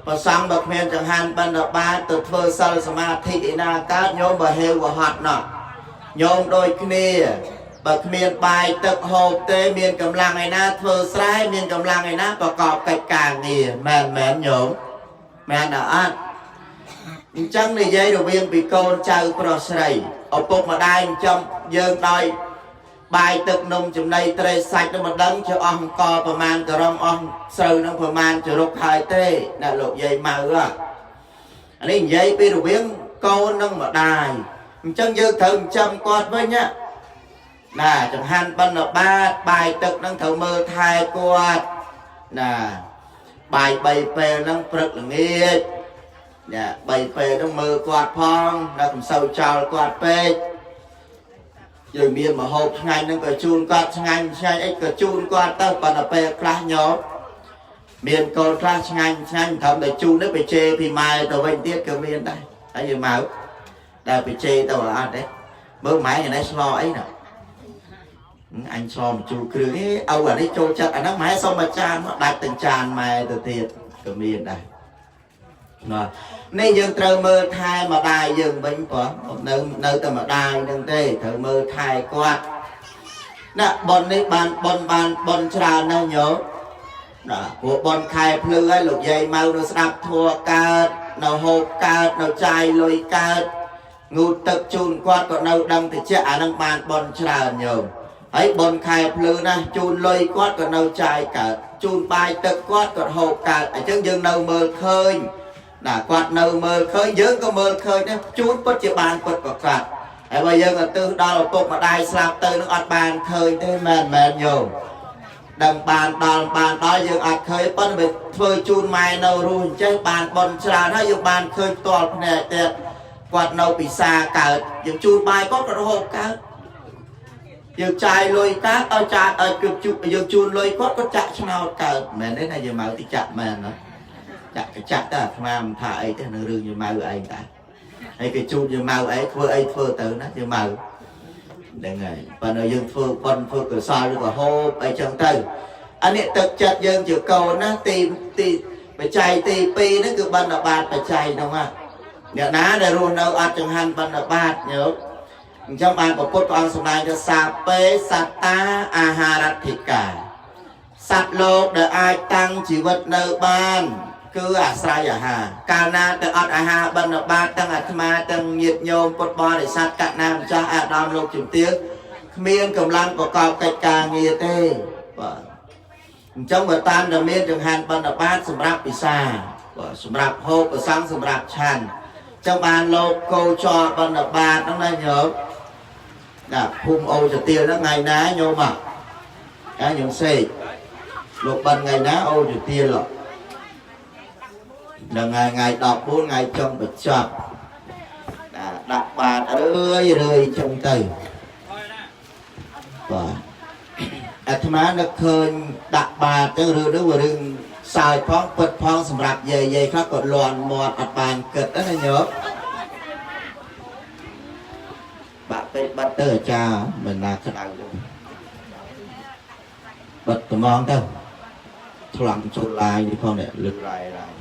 ប្រសំបើគ្មានចង្ហាន់បិណ្ឌបាតទៅធ្វើសិលសមាធិឯណាកើតញោមបើហេវបើហត់ណោះញោមដូចគ្នាបើគ្មានបាយទឹកហូបទេមានកម្លាំងឯណាធ្វើស្រែមានកម្លាំងឯណាប្រកបកិច្ចការងារមែនមែនញោមមែនអត់អញ្ចឹងនិយាយរវាងពីកូនចៅប្រុសស្រីឪពុកម្ដាយចិញ្ចឹមយើងដោយបាយទឹកនំចំណីត្រីសាច់នឹងមិនដឹងជាអស់អង្គប្រមាណក្រមអស់ស្រូវនឹងប្រមាណចរុកហើយទេណាលោកយាយម៉ៅអានេះនិយាយពីរវាងកូននិងម្ដាយអញ្ចឹងយើងត្រូវចិញ្ចឹមគាត់វិញណាណាចង្ហាន់បិណ្ឌបាតបាយទឹកនឹងត្រូវមើលថែគាត់ណាបាយ3ពេលហ្នឹងព្រឹកល្ងាចណា3ពេលហ្នឹងមើលគាត់ផងដល់កំសូវចោលគាត់ពេកយើងមានមហូបឆ្ងាញ់ហ្នឹងក៏ជូនគាត់ឆ្ងាញ់ឆ្ងាញ់អីក៏ជូនគាត់ទៅប៉ុន្តែពេលខ្លះញោមមានកូនខ្លះឆ្ងាញ់ឆ្ងាញ់ត្រឹមតែជូននេះទៅជេរពីម៉ែទៅវិញទៀតក៏មានដែរហើយយើងមកដែលទៅជេរទៅអត់ទេមើលម៉ែថ្ងៃនេះស្លអីណាអញឆ្លមកជូរគ្រឿងឯឪអានេះចូលចិត្តអាហ្នឹងម៉ែសុំមួយចានមកដាច់ទាំងចានម៉ែទៅទៀតក៏មានដែរណានេះយើងត្រូវមើលថែម្ដាយយើងវិញព្រោះនៅតែម្ដាយហ្នឹងទេត្រូវមើលថែគាត់ណាប៉ុននេះបានប៉ុនបានប៉ុនច្រើនណាស់ញោមណាព្រោះប៉ុនខែភ្លឺហើយលោកយាយម៉ៅនៅស្ដាប់ធัวកើតនៅហូបកើតនៅចាយលុយកើតងូតទឹកជូនគាត់ក៏នៅដឹងតិចអានឹងបានប៉ុនច្រើនញោមហើយប៉ុនខែភ្លឺណាស់ជូនលុយគាត់ក៏នៅចាយកើតជូនបាយទឹកគាត់ក៏ហូបកើតអញ្ចឹងយើងនៅមើលឃើញណាគាត់នៅមើលឃើញយើងក៏មើលឃើញដែរជូនពិតជាបានពិតប្រកបហើយបើយើងទៅទិសដល់ឪពុកម្ដាយស្លាប់ទៅនឹងអត់បានឃើញទេមែនមែនញោមដឹងបានដល់បានដល់យើងអត់ឃើញប៉ុន្តែបើធ្វើជូនម៉ែនៅរស់អញ្ចឹងបានបនច្រើនហើយយើងបានឃើញផ្ទាល់ភ្នែកទៀតគាត់នៅពិសាកើតយើងជូនបាយគាត់ក៏ហូបកើតយើងចាយលុយកើតឲ្យចាយឲ្យគឺយើងជូនលុយគាត់គាត់ចាក់ឆ្នោតកើតមែនទេណាយើងមកទីចាក់មែនណាចាក់ចាក់ទៅអាត្មាមិនថាអីទេនៅរឿងយើងមកឯងតែហើយគេជូនយើងមកអីធ្វើអីធ្វើទៅណាយើងមកហ្នឹងហើយប៉ុន្តែយើងធ្វើប៉ុនធ្វើកុសលឬក៏ហូបអីចឹងទៅអានេះទឹកចិត្តយើងជាកូនណាទីទីបច្ច័យទី2ហ្នឹងគឺបណ្ឌបាតបច្ច័យហ្នឹងណាអ្នកណាដែលរស់នៅអត់ចង្ហាន់បណ្ឌបាតញោមអញ្ចឹងបានពុទ្ធព្រះអង្គសម្ដែងថាសាពេសត្តាអាហារដ្ឋិកាសត្វលោកដែលអាចតាំងជីវិតនៅបានគឺអាស្រ័យអាហារកាលណាទៅអត់អាហារបិណ្ឌបាតទាំងអាត្មាទាំងញាតិញោមពុទ្ធបរិស័ទកណាម្ចាស់អាដាមលោកជំទាវគ្មានកម្លាំងប្រកបកិច្ចការងារទេបាទអញ្ចឹងបើតាមតែមានចង្ហាន់បិណ្ឌបាតសម្រាប់ពិសាបាទសម្រាប់ហូបប្រសង់សម្រាប់ឆាន់អញ្ចឹងបានលោកកោចរបិណ្ឌបាតហ្នឹងណាញោមណាភូមិអូចទាលហ្នឹងថ្ងៃណាញោមអាញោមសេកលោកបិណ្ឌថ្ងៃណាអូចទាលដល់ថ្ងៃថ្ងៃ14ថ្ងៃចុងបញ្ចប់ដាក់បាតរឿយរឿយចុងទៅបាទអាត្មានឹកឃើញដាក់បាតទៅរឿងនោះវារឿងសើចផងពិតផងសម្រាប់យាយយាយខ្លះក៏លន់មាត់អត់បានគិតណាញោមបាក់ពេកបាត់ទៅអាចារ្យមិនណាក្តៅទេបាត់ត្មងទៅថ្លង់ចូលឡាយនេះផងនេះលឹកឡាយឡាយ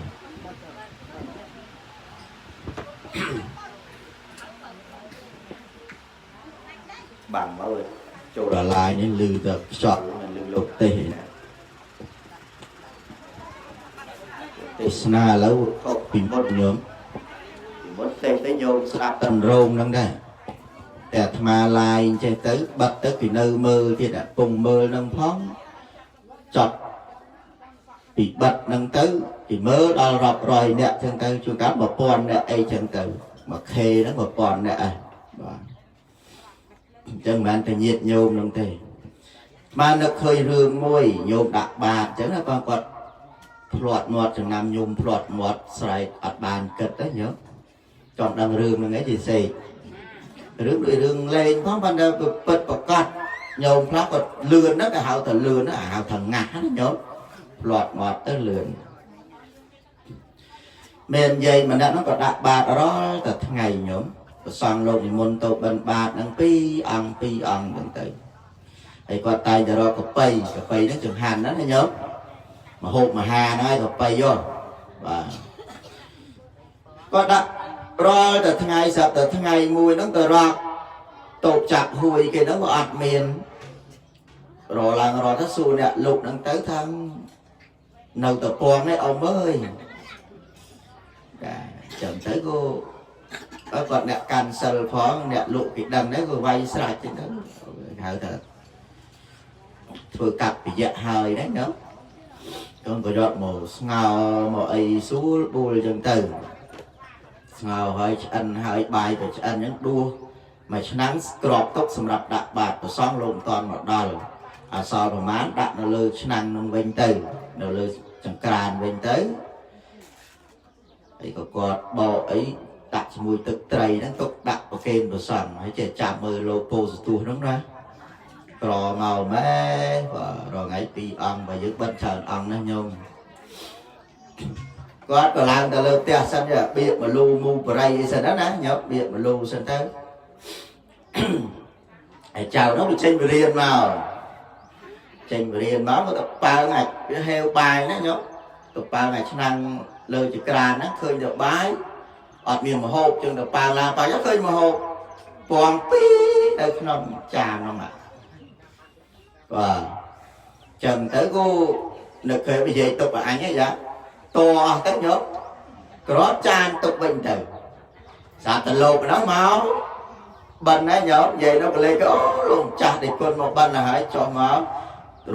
បាំងមកចូលដល់ឡាយនេះលឺតែខ្យល់មិនលឺលោកទេណា ទេសនាឥឡូវខុសពីមុនញោមពីមុនទេទៅញោមស្ដាប់តំរោងហ្នឹងដែរតែអាត្មាឡាយចេះទៅបិទទៅគេនៅមើលទៀតអាពងមើលហ្នឹងផងចត់ពីបិទហ្នឹងទៅគេមើលដល់រាប់រយអ្នកចឹងទៅជួនកាល1000អ្នកអីចឹងទៅ1ខេហ្នឹង1000អ្នកឯងបាទអញ្ចឹងមិនមែនតែញាតញោមហ្នឹងទេបាននឹកឃើញរឿងមួយញោមដាក់បាតចឹងណាបងគាត់ ភ្លាត់មាត់ចំណាំញោមភ្លាត់មាត់ស្រែកអត់បានគិតទេញោមចង់ដឹងរឿងហ្នឹងឯងជាសេករឿងដូចរឿងលេងផងប៉ុន្តែពិតប្រកបញោមខ្លះគាត់លឿនហ្នឹងគេហៅថាលឿនណាហៅថាងាស់ណាញោមភ្លាត់មាត់ទៅលឿនមានយាយម្នាក់ហ្នឹងក៏ដាក់បាតរាល់តែថ្ងៃញោមប្រសង់លោកនិមន្តទៅបិណ្ឌបាតហ្នឹងពីរអង្គពីរអង្គហ្នឹងទៅហើយគាត់តែងតែរកកប៉ីកប៉ីហ្នឹងចង្ហាន់ហ្នឹងណាញោម មហូបមហាហ្នឹងហើយកប៉ីយោបាទគាត់ដាក់រាល់តែថ្ងៃសប្តាហ៍ថ្ងៃមួយហ្នឹងទៅរកតូបចាប់ហួយគេហ្នឹងក៏អត់មានរឡើងរទៅសួរអ្នកលោកហ្នឹងទៅថានៅតពងនេះអ៊ំអើយបាទចឹងទៅក៏គាត់អ្នកកាន់សិលផងអ្នកលោកគេដឹងដែរក៏វាយស្រេចទៅហៅថាធ្វើកັບពយៈហើយដែរណា កូនក៏យកមកស្ងោមកអីស្រួលបួលចឹងទៅស្ងោហើយឆ្អិនហើយបាយក៏ឆ្អិនចឹងដួសមួយឆ្នាំងក្របទុកសម្រាប់ដាក់បាតប្រសងលោកមិនតាន់មកដល់អសល់ប្រមាណដាក់នៅលើឆ្នាំងនឹងវិញទៅនៅលើចង្ក្រានវិញទៅហើយក៏គាត់បកអីដាក់ជាមួយទឹកត្រីហ្នឹងទុកដាក់ប្រគេនប្រសងហើយចេះចាប់មើលលោកពោសទោះហ្នឹងណា ក្រមកម៉ែបាទរងថ្ងៃពីរអង្គបើយើងបិទច្រើនអង្គណាស់ញោមគាត់ក៏ឡើងទៅលើផ្ទះសិនបៀកមលូមូបរិយអីសិនណាញោមបៀកមលូសិនទៅហើយចៅនោះវាចេញវរៀនមកចេញវរៀនមកក៏ទៅប៉ើងអាចវាហេវបាយណាញោមទៅប៉ើងអាចឆ្នាំងលើចក្រានណាឃើញទៅបាយអត់មានមហូបចឹងទៅប៉ើងឡើងប៉ើងឃើញមហូបពងពីរនៅក្នុងចានហ្នឹង បាទចឹងទៅគូនៅគេនិយាយទុកឲ្យអញហីយ៉ាតអស់ទៅញោមក្របចានទុកវិញទៅសាតលោកហ្នឹងមកបិណ្ឌណាញោមនិយាយនៅកលេសអូលោកម្ចាស់ដែលគុណមកបិណ្ឌទៅហើយចុះមក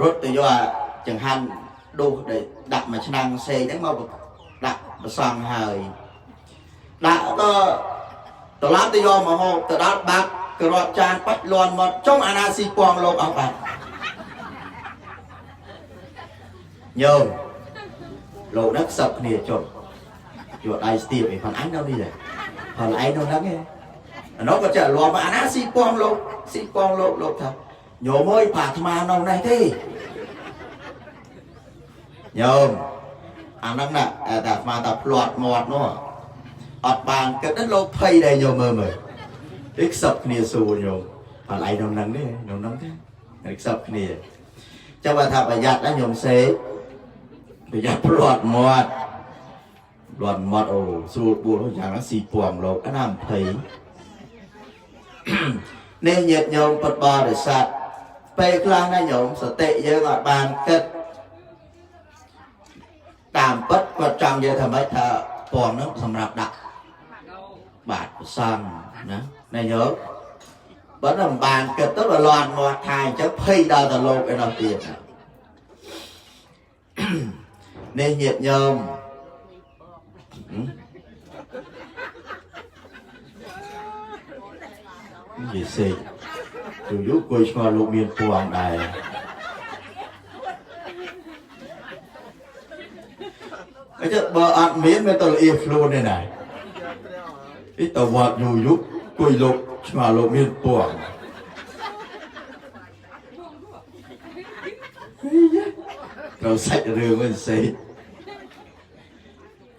រត់ទៅយកអាចង្ហាន់ដួសដែលដាក់មួយឆ្នាំងសេកហ្នឹងមកដាក់ប្រសង់ហើយដាក់ទៅត្រឡប់ទៅយកមកហូបទៅដល់បាក់ក្របចានបាច់លន់មកចុងអាណាស៊ីពងលោកអស់បាត់ ញោមលោកហ្នឹងខ្សឹបគ្នាចុះយកដៃស្ទាបឯផងអញនៅនេះដែរផងឯងនៅហ្នឹងឯងអានោះក៏ចេះលំអាណាស៊ីពងលោកស៊ីពងលោកលោកថាញោមអើយផាអាត្មានៅនេះទេញោមអាហ្នឹងណាតែអាត្មាថាភ្លាត់មាត់នោះអត់បានគិតដល់លោកភ័យដែរញោមមើលមើលនេះខ្សឹបគ្នាសួរញោមផងឯងនៅហ្នឹងទេនៅហ្នឹងទេខ្សឹបគ្នាចាំបើថាប្រយ័ត្នណាញោមសេក ប្រយ័ត្នភ្លាត់មាត់ភ្លាត់មាត់អូស្រួលបួលយ៉ាងហ្នឹងស៊ីពំលោកអាណា20នេះញាតិញោមពុទ្ធបរិស័ទពេលខ្លះណាញោមសតិយើងអត់បានគិតតាមពិតគាត់ចង់និយាយថាម៉េចថាពំហ្នឹងសម្រាប់ដាក់បាតប្រសង់ណាណាញោមបើមិនបានគិតទៅវាលាន់មាត់ថាអញ្ចឹងភ័យដល់ទៅលោកឯនោះទៀតនេះញាតិញោមនិយាយសេកយូរយូរគួយឆ្ងល់លោកមានពងដែរអញ្ចឹងបើអត់មានមានទៅល្អៀខ្លួនទេណាអីទៅវត្តយូរយូរគួយលោកឆ្ងល់លោកមានពងត្រូវសាច់រឿងវិញសេក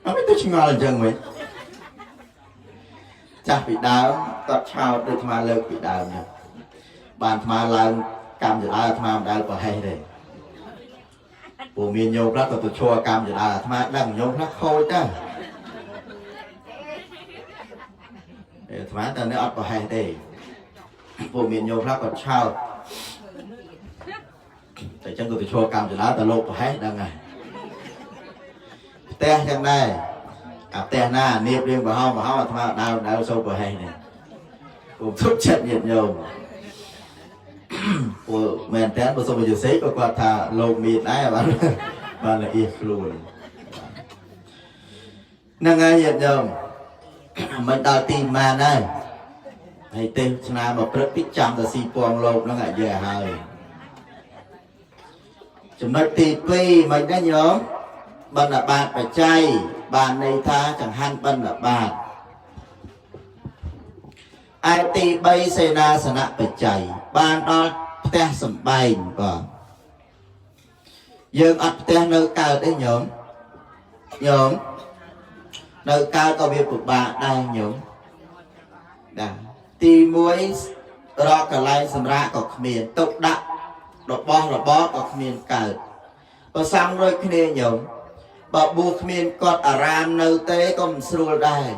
អត់ទៅឆ្ងល់អញ្ចឹងវិញចាស់ពីដើមគាត់ឆោតដូចអាត្មាលើកពីដើមហ្នឹងបានអាត្មាឡើងកម្មចដើអាត្មាមិនដែលប្រហែសទេព្រោះមានញោមខ្លះក៏ទៅឈរកម្មចដើអាត្មាដឹងញោមខ្លះខូចដែរអាត្មាតែនេះអត់ប្រហែសទេព្រោះមានញោមខ្លះគាត់ឆោតតែអញ្ចឹងក៏ទៅឈរកម្មចដើតែលោកប្រហែសដឹងហើយ ផ្ទះចឹងដែរអាផ្ទះណានៀបរៀងប្រហោងប្រហោងអាត្មាដើរដើរសូវប្រហែសនេះគុំទុកចិត្តញាតិញោម ព្រោះមែនតើបើសុំយសេក៏គាត់ថាលោកមានដែរបានបានល្អៀខ្លួនហ្នឹងហើយញាតិញោមមិនដល់ទីម៉ានហើយហើយទេសឆ្នាំមកព្រឹកតិចចាំតែស៊ីពងលោកហ្នឹងអាយហើយចំណុចទី2មិនដែរញោមបណ្ឌបាតបច្ច័យបានន័យថាចង្ហាន់បណ្ឌបាតឯទី3សេនាសនៈបច្ច័យបានដល់ផ្ទះសំបែងបាទយើងអត់ផ្ទះនៅកើតទេញោមញោមនៅកើតក៏វាពិបាកដែរញោមដែរទី1រកកន្លែងសម្រាកក៏គ្មានទុកដាក់របស់របរក៏គ្មានកើតប្រសំរួចគ្នាញោមបើបួសគ្មានកត់អារាមនៅទេក៏មិនស្រួលដែរ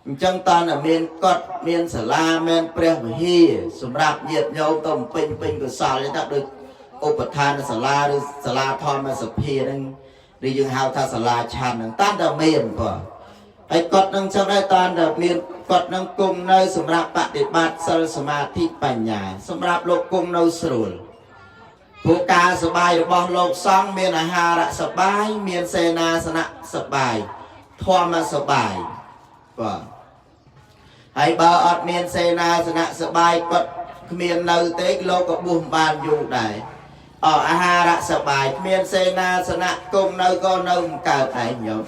អញ្ចឹងតើតែមានកត់មានសាលាមានព្រះវិហារសម្រាប់ញាតិញោមទៅបំពេញពេញកុសលទៅដូចឧបឋានសាលាឬសាលាធម្មសភាហ្នឹងឬយើងហៅថាសាលាឆាន់ហ្នឹងតាមតែមានបាទហើយកត់នឹងចឹងដែរតាមតែមានកត់នឹងគង់នៅសម្រាប់បដិបត្តិសិលសមាធិបញ្ញាសម្រាប់លោកគង់នៅស្រួលព្រោះការសបាយរបស់លោកសង្ឃមានអាហារសបាយមានសេនាសនៈសបាយធម្មសបាយបាទហើយបើអត់មានសេនាសនៈសបាយគាត់គ្មាននៅទេលោកក៏បួសមិនបានយូរដែរអអាហារសបាយគ្មានសេនាសនៈគង់នៅក៏នៅមិនកើតឯងញោម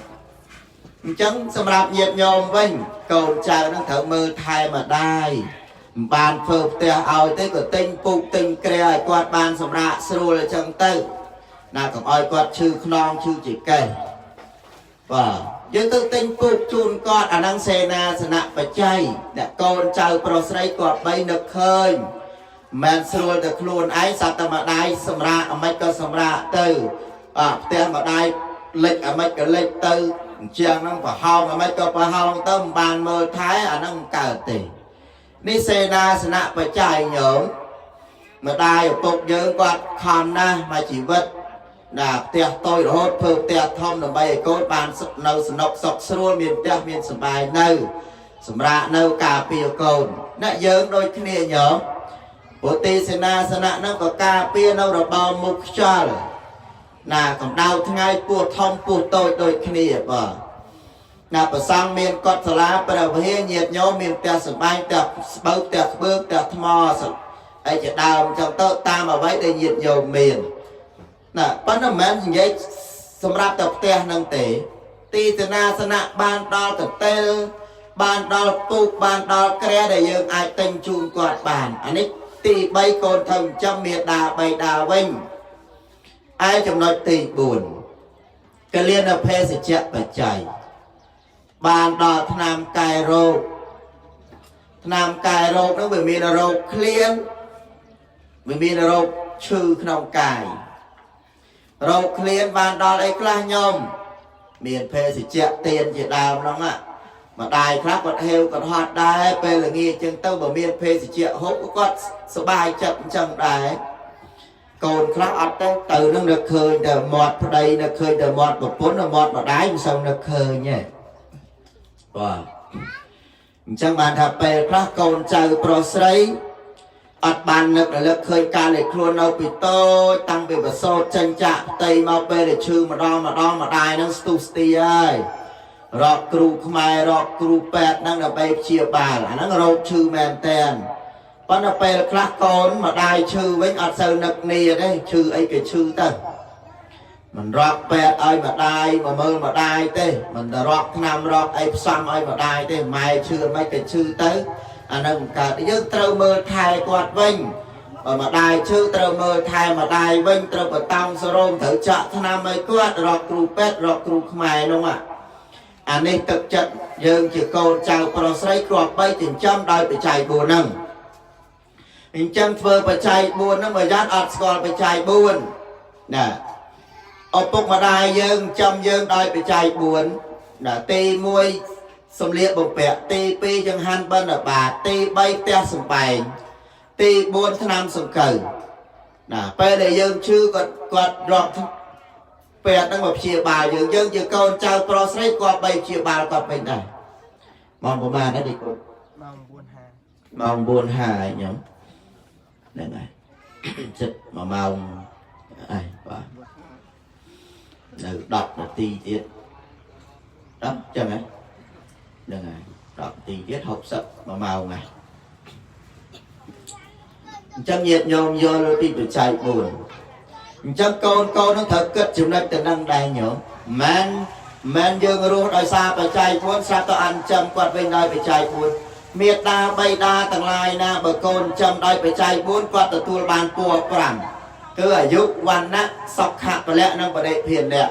អញ្ចឹងសម្រាប់ញាតិញោមវិញកូនចៅនឹងត្រូវមើលថែម្ដាយមិនបានធ្វើផ្ទះឲ្យទេក៏ទិញពូកទិញគ្រែឲ្យគាត់បានសម្រាកស្រួលអញ្ចឹងទៅណាកុំឲ្យគាត់ឈឺខ្នងឈឺចង្កេះបាទយើងទៅទិញពូកជូនគាត់អាហ្នឹងសេនាសនៈបច្ច័យអ្នកកូនចៅប្រុសស្រីគាត់បីនឹកឃើញមិនស្រួលតែខ្លួនឯងសត្វតែម្ដាយសម្រាកអាម៉េចក៏សម្រាកទៅអផ្ទះម្ដាយលិចអាម៉េចក៏លិចទៅអញ្ចឹងហ្នឹងប្រហោងអាម៉េចក៏ប្រហោងទៅមិនបានមើលថែអាហ្នឹងមិនកើតទេនេះសេនាសនៈបច្ច័យញោមម្ដាយឪពុកយើងគាត់ខំណាស់មួយជីវិតណាផ្ទះតូចរហូតធ្វើផ្ទះធំដើម្បីឲ្យកូនបាននៅសនុកសុខស្រួលមានផ្ទះមានសម្បែងនៅសម្រាប់នៅការពារកូនអ្នកយើងដូចគ្នាញោមព្រោះទីសេនាសនៈហ្នឹងក៏ការពារនៅរបោមុខខ្យល់ណាកម្ដៅថ្ងៃពោះធំពោះតូចដូចគ្នាបាទណាប្រសង់មានកត់សាលាព្រះវិហារញាតិញោមមានផ្ទះសម្បែងផ្ទះស្បូវផ្ទះក្បឿងផ្ទះថ្មអីជាដើមចឹងទៅតាមអ្វីដែលញាតិញោមមានណាប៉ុន្តែមិនមែននិយាយសម្រាប់តែផ្ទះហ្នឹងទេ ទីសេនាសនៈបានដល់កតេលបានដល់ពូកបានដល់គ្រែដែលយើងអាចទិញជូនគាត់បានអានេះទី3កូនត្រូវចិញ្ចឹមមេដាបៃតាវិញឯចំណុចទី4កលៀនភេសជ្ជៈបច្ច័យបានដល់ថ្នាំកែរោគថ្នាំកែរោគហ្នឹងវាមានរោគឃ្លានវាមានរោគឈឺក្នុងកាយរោគឃ្លានបានដល់អីខ្លះញោមមានភេសជ្ជៈទៀនជាដើមហ្នឹងម្ដាយខ្លះគាត់ហេវគាត់ហត់ដែរពេលល្ងាចចឹងទៅបើមានភេសជ្ជៈហូបគាត់សប្បាយចិត្តអញ្ចឹងដែរកូនខ្លះអត់ទេទៅនឹងនឹកឃើញតែមាត់ប្តីនឹកឃើញតែមាត់ប្រពន្ធមាត់ម្ដាយមិនសូវនឹកឃើញទេបាទអញ្ចឹងបានថាពេលខ្លះកូនចៅប្រុសស្រីអត់បាននឹករលឹកឃើញការដែលខ្លួននៅពីតូចតាំងពីប្រសូតចេញចាក់ផ្ទៃមកពេលដែលឈឺម្ដងម្ដងម្ដាយនឹងស្ទុះស្ទីហើយរកគ្រូខ្មែររកគ្រូពេទ្យហ្នឹងដើម្បីព្យាបាលអាហ្នឹងរោគឈឺមែនតែនប៉ុន្តែពេលខ្លះកូនម្ដាយឈឺវិញអត់សូវនឹកនីទេឈឺអីគេឈឺទៅមិនរកពេទ្យឲ្យម្ដាយមកមើលម្ដាយទេមិនទៅរកថ្នាំរកអីផ្សំឲ្យម្ដាយទេម៉ែឈឺមិនក៏ឈឺទៅអានឹងមិនកើតយើងត្រូវមើលថែគាត់វិញបើម្ដាយឈឺត្រូវមើលថែម្ដាយវិញត្រូវបតោងសរោមត្រូវចាក់ថ្នាំឲ្យគាត់រកគ្រូពេទ្យរកគ្រូខ្មែរនោះអានេះទឹកចិត្តយើងជាកូនចៅប្រុសស្រីគ្រាប់បីចិញ្ចឹមដោយបច្ច័យ4ហ្នឹងអញ្ចឹងធ្វើបច្ច័យ4ហ្នឹងបើយ៉ាត់អត់ស្គាល់បច្ច័យ4ណាឪពុកម្ដាយយើងចំយើងដោយបច្ច័យ4ណាទី1សម្លៀកបំពាក់ទី2ចង្ហាន់បិណ្ឌបាតទី3ផ្ទះសម្បែងទី4ថ្នាំសង្កូវណាពេលដែលយើងឈឺគាត់គាត់រក ពេទ្យហ្នឹងមកព្យាបាលយើងយើងជាកូនចៅប្រុសស្រីគាត់បីព្យាបាលគាត់វិញដែរម៉ោងប្រហែលដែរឌីគុណ ម៉ោង9:50 ម៉ោង9:50ខ្ញុំហ្នឹងហើយ ចិត្ត1ម៉ោងហើយបាទនៅ10នាទីទៀតដល់ចឹងហ៎ហ្នឹងហើយ10នាទីទៀត61ម៉ោងហើយអញ្ចឹងញាតិញោមយល់ពីបច្ច័យ4អញ្ចឹងកូនកូននឹងត្រូវគិតចំណុចទៅនឹងដែរញោមមិនមិនយើងរស់ដោយសារបច្ច័យ4ស្រាប់ទៅអញ្ចឹមគាត់វិញដោយបច្ច័យ4មេត្តាបៃតាទាំងឡាយណាបើកូនចំដោយបច្ច័យ4គាត់ទទួលបានពរ5គឺអាយុវណ្ណៈសុខៈពលៈនិងបដិភានៈ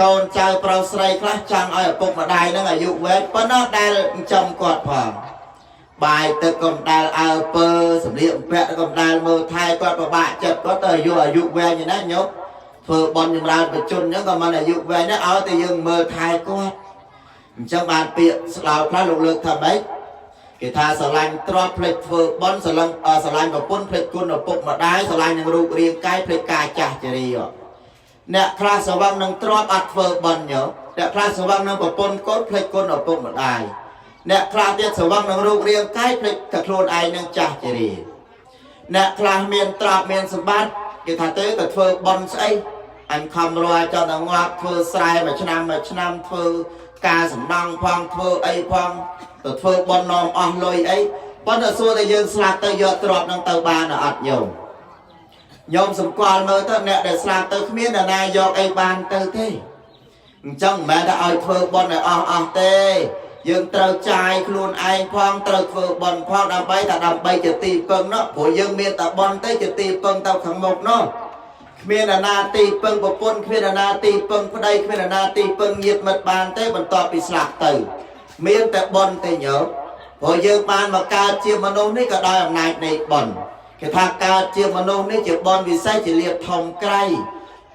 កូនចៅប្រុសស្រីខ្លះចង់ឲ្យឪពុកម្ដាយនឹងអាយុវែងប៉ុណ្ណោះដែលចំគាត់ផងបាយទឹកកុំដែលអើពើសម្លៀកបំពាក់កុំដែលមើលថែគាត់ពិបាកចិត្តគាត់ទៅអាយុអាយុវែងយ៉ាងណាញោមធ្វើបន់ចម្រើនបជនអញ្ចឹងក៏មិនអាយុវែងដែរឲ្យតែយើងមើលថែគាត់អញ្ចឹងបានពាក្យស្លោខ្លះលោកលើកថាម៉េចគេថាស្រឡាញ់ទ្រព្យភ្លេចធ្វើបន់ស្រឡាញ់ស្រឡាញ់ប្រពន្ធភ្លេចគុណឪពុកម្ដាយស្រឡាញ់នឹងរូបរាងកាយភ្លេចការចាស់ជរាអ្នកខ្លះស្រវឹងនឹងទ្រព្យអត់ធ្វើបន់ញោមអ្នកខ្លះស្រវឹងនឹងប្រពន្ធកូនភ្លេចគុណឪពុកម្ដាយអ្នកខ្លះទៀតស្រវឹងនឹងរូបរាងកាយភ្លេចតែខ្លួនឯងនឹងចាស់ជរាអ្នកខ្លះមានទ្រព្យមានសម្បត្តិគេថាទេទៅធ្វើបន់ស្អីអញខំរាល់ចង់តែងាប់ធ្វើស្រែមួយឆ្នាំមួយឆ្នាំធ្វើការសំណង់ផងធ្វើអីផងទៅធ្វើបន់នាំអស់លុយអីប៉ុន្តែសួរតែយើងស្លាប់ទៅយកទ្រព្យនឹងទៅបានអត់ញោមញោមសម្គាល់មើលទៅអ្នកដែលស្លាប់ទៅគ្មានអ្នកណាយកអីបានទៅទេអញ្ចឹងមិនមែនថាឲ្យធ្វើបន់ឲ្យអស់អស់ទេយើងត្រូវចាយខ្លួនឯងផងត្រូវធ្វើបន់ផងដើម្បីតែដើម្បីជាទីពឹងនោះព្រោះយើងមានតែបន់ទេជាទីពឹងទៅខាងមុខនោះគ្មានអាណាទីពឹងប្រពន្ធគ្មានអាណាទីពឹងប្តីគ្មានអាណាទីពឹងញាតិមិត្តបានទេបន្ទាប់ពីស្លាប់ទៅមានតែបន់ទេញោមព្រោះយើងបានមកកើតជាមនុស្សនេះក៏ដោយអំណាចនៃបន់គេថាកើតជាមនុស្សនេះជាបន់វិសេសជាលៀបធំក្រៃ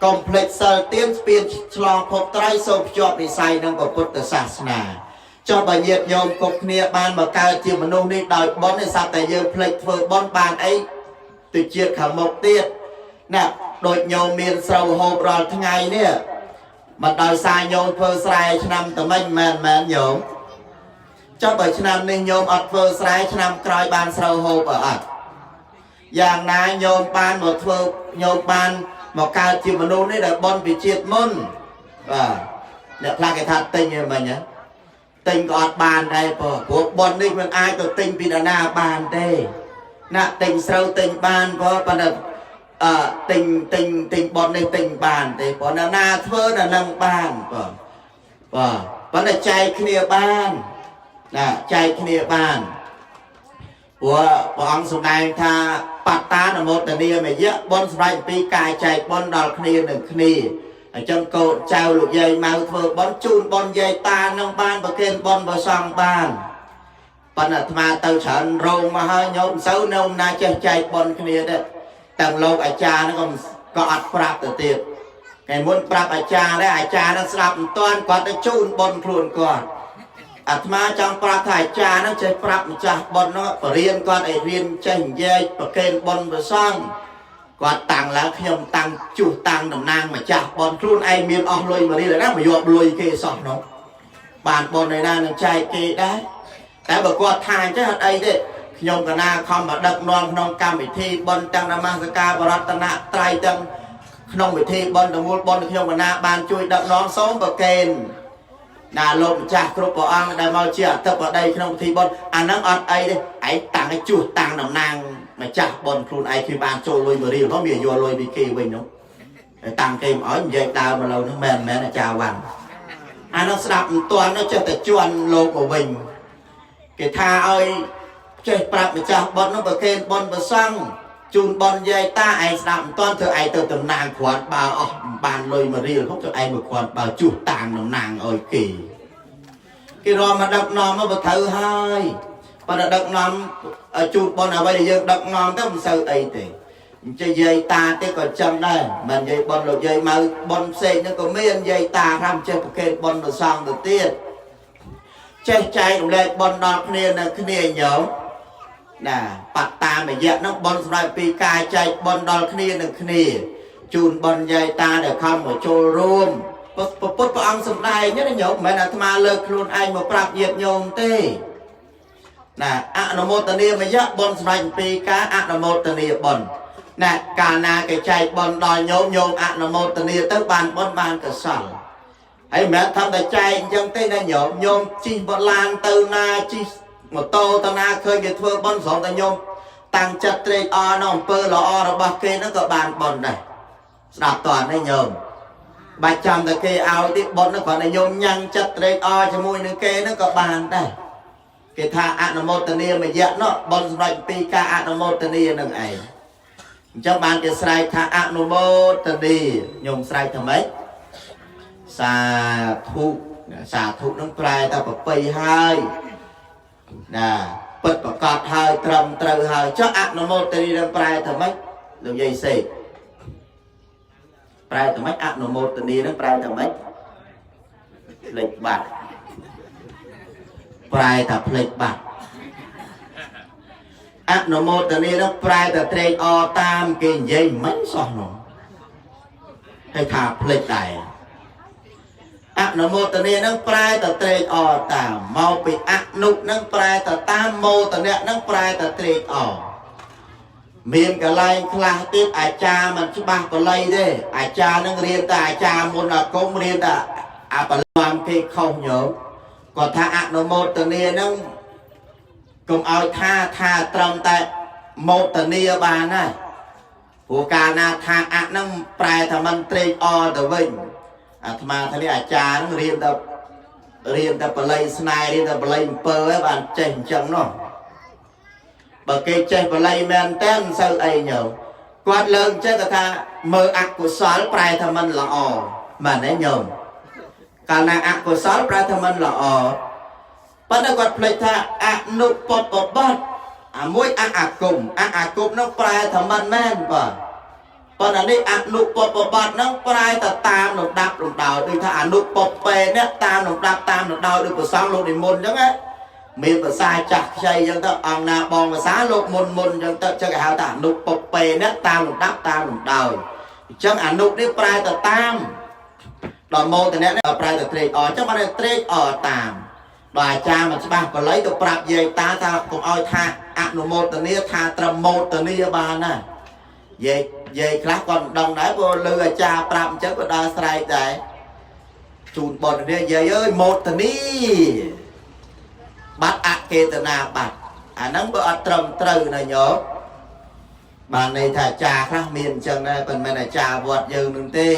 កុំភ្លេចសិលទៀនស្ពានឆ្លងភពត្រៃសូមភ្ជាប់និស័យនឹងពុទ្ធសាសនាចុះបើញាតិញោមគ្រប់គ្នាបានមកកើតជាមនុស្សនេះដោយបុណ្យនេះសត្វតែយើងភ្លេចធ្វើបុណ្យបានអីទៅជាតិខាងមុខទៀតណាដូចញោមមានស្រូវហូបរាល់ថ្ងៃនេះមិនដោយសារញោមធ្វើស្រែឆ្នាំតមិញមែនមែនញោមចុះបើឆ្នាំនេះញោមអត់ធ្វើស្រែឆ្នាំក្រោយបានស្រូវហូបអត់យ៉ាងណាញោមបានមកធ្វើញោមបានមកកើតជាមនុស្សនេះដោយបុណ្យពីជាតិមុនបាទអ្នកខ្លះគេថាទិញឯមិញហ៎ទិញក៏អត់បានដែរព្រោះបុណ្យនេះមិនអាចទៅទិញពីនរណាបានទេណាទិញស្រូវទិញបានព្រោះប៉ុន្តែអឺទិញទិញទិញបុណ្យនេះទិញបានទេព្រោះនរណាធ្វើនៅនឹងបានបាទបាទប៉ុន្តែចែកគ្នាបានណាចែកគ្នាបានព្រោះព្រះអង្គសម្ដែងថាបត្តានមោទនាមយៈបុណ្យសម្រាប់ពីការចែកបុណ្យដល់គ្នានឹងគ្នាអញ្ចឹងកូនចៅលោកយាយម៉ៅធ្វើបុណ្យជូនបុណ្យយាយតានឹងបានប្រគេនបុណ្យប្រសង់បានប៉ុន្តែអាត្មាទៅច្រើនរោងមកហើយញោមមិនសូវនៅណាចេះចែកបុណ្យគ្នាទេទាំងលោកអាចារ្យហ្នឹងក៏អត់ប្រាប់ទៅទៀតថ្ងៃមុនប្រាប់អាចារ្យដែរអាចារ្យហ្នឹងស្ដាប់មិនទាន់គាត់ទៅជូនបុណ្យខ្លួនគាត់អាត្មាចង់ប្រាប់ថាអាចារ្យហ្នឹងចេះប្រាប់ម្ចាស់បុណ្យហ្នឹងបរៀនគាត់ឲ្យរៀនចេះនិយាយប្រគេនបុណ្យប្រសង់គាត់តាំងឡើងខ្ញុំតាំងជួសតាំងតំណាងម្ចាស់បុណ្យខ្លួនឯងមានអស់លុយមករៀនណាមកយកលុយគេសោះនោះបានបុណ្យឯណានឹងចែកគេដែរតែបើគាត់ថាអញ្ចឹងអត់អីទេខ្ញុំកណាខំមកដឹកនាំក្នុងកម្មវិធីបុណ្យទាំងនមស្ការបរតនត្រ័យទាំងក្នុងវិធីបុណ្យទាំងមូលបុណ្យខ្ញុំកណាបានជួយដឹកនាំសូមប្រគេនណាលោកម្ចាស់គ្រប់ព្រះអង្គដែលមកជាអធិបតីក្នុងពិធីបុណ្យអាហ្នឹងអត់អីទេឯងតាំងឲ្យជួសតាំងតំណាងម្ចាស់បុណ្យខ្លួនឯងគឺបានចូលលុយមករៀលផងវាយកលុយពីគេវិញនោះតែតាំងគេមកឲ្យនិយាយដើមមកឡូវហ្នឹងមែនមែនអាចារ្យវ៉ាន់អាហ្នឹងស្ដាប់មិនទាន់នោះចេះតែជន់លោកមកវិញគេថាឲ្យចេះប្រាប់ម្ចាស់បុណ្យនោះប្រគេនបុណ្យប្រសង់ជូនបុណ្យយាយតាឯងស្ដាប់មិនទាន់ធ្វើឯងទៅតំណាងគ្រាន់បើអស់បានលុយមករៀលផងទៅឯងមកគ្រាន់បើជួសតាំងតំណាងឲ្យគេគេរំមកដឹកនាំមកបើត្រូវហើយប៉ុន្តែដឹកនាំជូនបុណ្យអ្វីដែលយើងដឹកនាំទៅមិនសូវអីទេអញ្ចឹងយាយតាទេក៏ចឹងដែរមិនយាយបុណ្យលោកយាយមកបុណ្យផ្សេងហ្នឹងក៏មានយាយតាថាមិនចេះប្រគេនបុណ្យប្រសង់ទៅទៀតចេះចែករំលែកបុណ្យដល់គ្នានៅគ្នាញោមណាបត្តាមយៈហ្នឹងបុណ្យសម្រាប់ពីការចែកបុណ្យដល់គ្នានឹងគ្នា ជូនបនយាយតាដែលខំមកចូលរួមពុទ្ធព្រះអង្គសម្ដែងណាញោមមិនមែនអាត្មាលើកខ្លួនឯងមកប្រាប់ញាតិញោមទេណាអនុមោទនាមយៈបុណ្យសម្រាប់ពីការអនុមោទនាបុណ្យណាកាលណាគេចែកបុណ្យដល់ញោមញោមអនុមោទនាទៅបានបុណ្យបានកុសលហើយមិនមែនថាតែចែកអញ្ចឹងទេណាញោមញោមជិះបឡានទៅណាជិះម៉ូតូទៅណាឃើញគេធ្វើបុណ្យស្រមតែញោមតាំងចិត្តត្រេកអរនៅអំពើល្អរបស់គេហ្នឹងក៏បានបុណ្យដែរស្ដាប់តើនេះញោមបាច់ចាំតែគេឲ្យទេបុណ្យហ្នឹងគ្រាន់តែញោមញ៉ាំងចិត្តត្រេកអរជាមួយនឹងគេហ្នឹងក៏បានដែរគេថាអនុមោទនាមយៈនោះបុណ្យសម្រាប់ពីការអនុមោទនានឹងឯងអញ្ចឹងបានគេស្រែកថាអនុមោទនាញោមស្រែកថាម៉េចសាធុសាធុនឹងប្រែតែប្រពៃហើយណាពិតប្រកបហើយត្រឹមត្រូវហើយចុះអនុមោទនានឹងប្រែថាម៉េចលោកយាយសេកប្រែថាម៉េចអនុមោទនានឹងប្រែថាម៉េចភ្លេចបាត់ប្រែថាភ្លេចបាត់អនុមោទនានឹងប្រែតែត្រេកអរតាមគេនិយាយមិនសោះនោះហើយថាភ្លេចដែរអនុមោទនានឹងប្រែតែត្រេកអរតាមមកពីអនុនឹងប្រែតែតាមមោទនៈនឹងប្រែតែត្រេកអរមានកន្លែងខ្លះទៀតអាចារ្យមិនច្បាស់បាលីទេអាចារ្យនឹងរៀនតែអាចារ្យមុនអាគមរៀនតែអាបលំគេខុសញោមគាត់ថាអនុមោទនានឹងកុំឲ្យថាថាត្រឹមតែមោទនាបានណាព្រោះកាលណាថាអនឹងប្រែថាមិនត្រេកអរទៅវិញអាត្មាថានេះអាចារ្យនឹងរៀនតែរៀនតែបាលីស្នេហ៍រៀនតែបាលីអំពើឯងបានចេះអញ្ចឹងនោះបើគេចេះបាលីមែនតើមិនសូវអីញោមគាត់លើកចេះគាត់ថាមើលអកុសលប្រែថាមិនល្អមែនទេញោមកាលណាអកុសលប្រែថាមិនល្អប៉ុន្តែគាត់ភ្លេចថាអនុពពបត្តិអាមួយអអាគមអអាគមនោះប្រែថាមិនមែនបាទប៉ុន្តែនេះអនុពពបត្តិហ្នឹងប្រែទៅតាមលំដាប់លំដោយដូចថាអនុពពេនេះតាមលំដាប់តាមលំដោយដូចព្រះសង្ឃលោកនិមន្តអញ្ចឹងណាមានភាសាចាស់ខ្ចីអញ្ចឹងទៅអង្គណាបងភាសាលោកមុនមុនអញ្ចឹងទៅចឹងគេហៅថាអនុពពេនេះតាមលំដាប់តាមលំដោយអញ្ចឹងអនុនេះប្រែទៅតាមដល់មោទនៈនេះប្រែទៅត្រេកអរអញ្ចឹងបានត្រេកអរតាមបើអាចារ្យមិនច្បាស់បាលីទៅប្រាប់យាយតាថាកុំឲ្យថាអនុមោទនាថាត្រឹមមោទនាបានណាយាយយាយខ្លះគាត់មិនដឹងដែរព្រោះលើអាចារ្យប្រាប់អញ្ចឹងក៏ដើរស្រែកដែរជូនបុណ្យនេះយាយអើយមោទនីបាត់អកេតនាបាត់អាហ្នឹងបើអត់ត្រឹមត្រូវណាញោមបានន័យថាអាចារ្យខ្លះមានអញ្ចឹងដែរប៉ុន្តែមិនអាចារ្យវត្តយើងនឹងទេ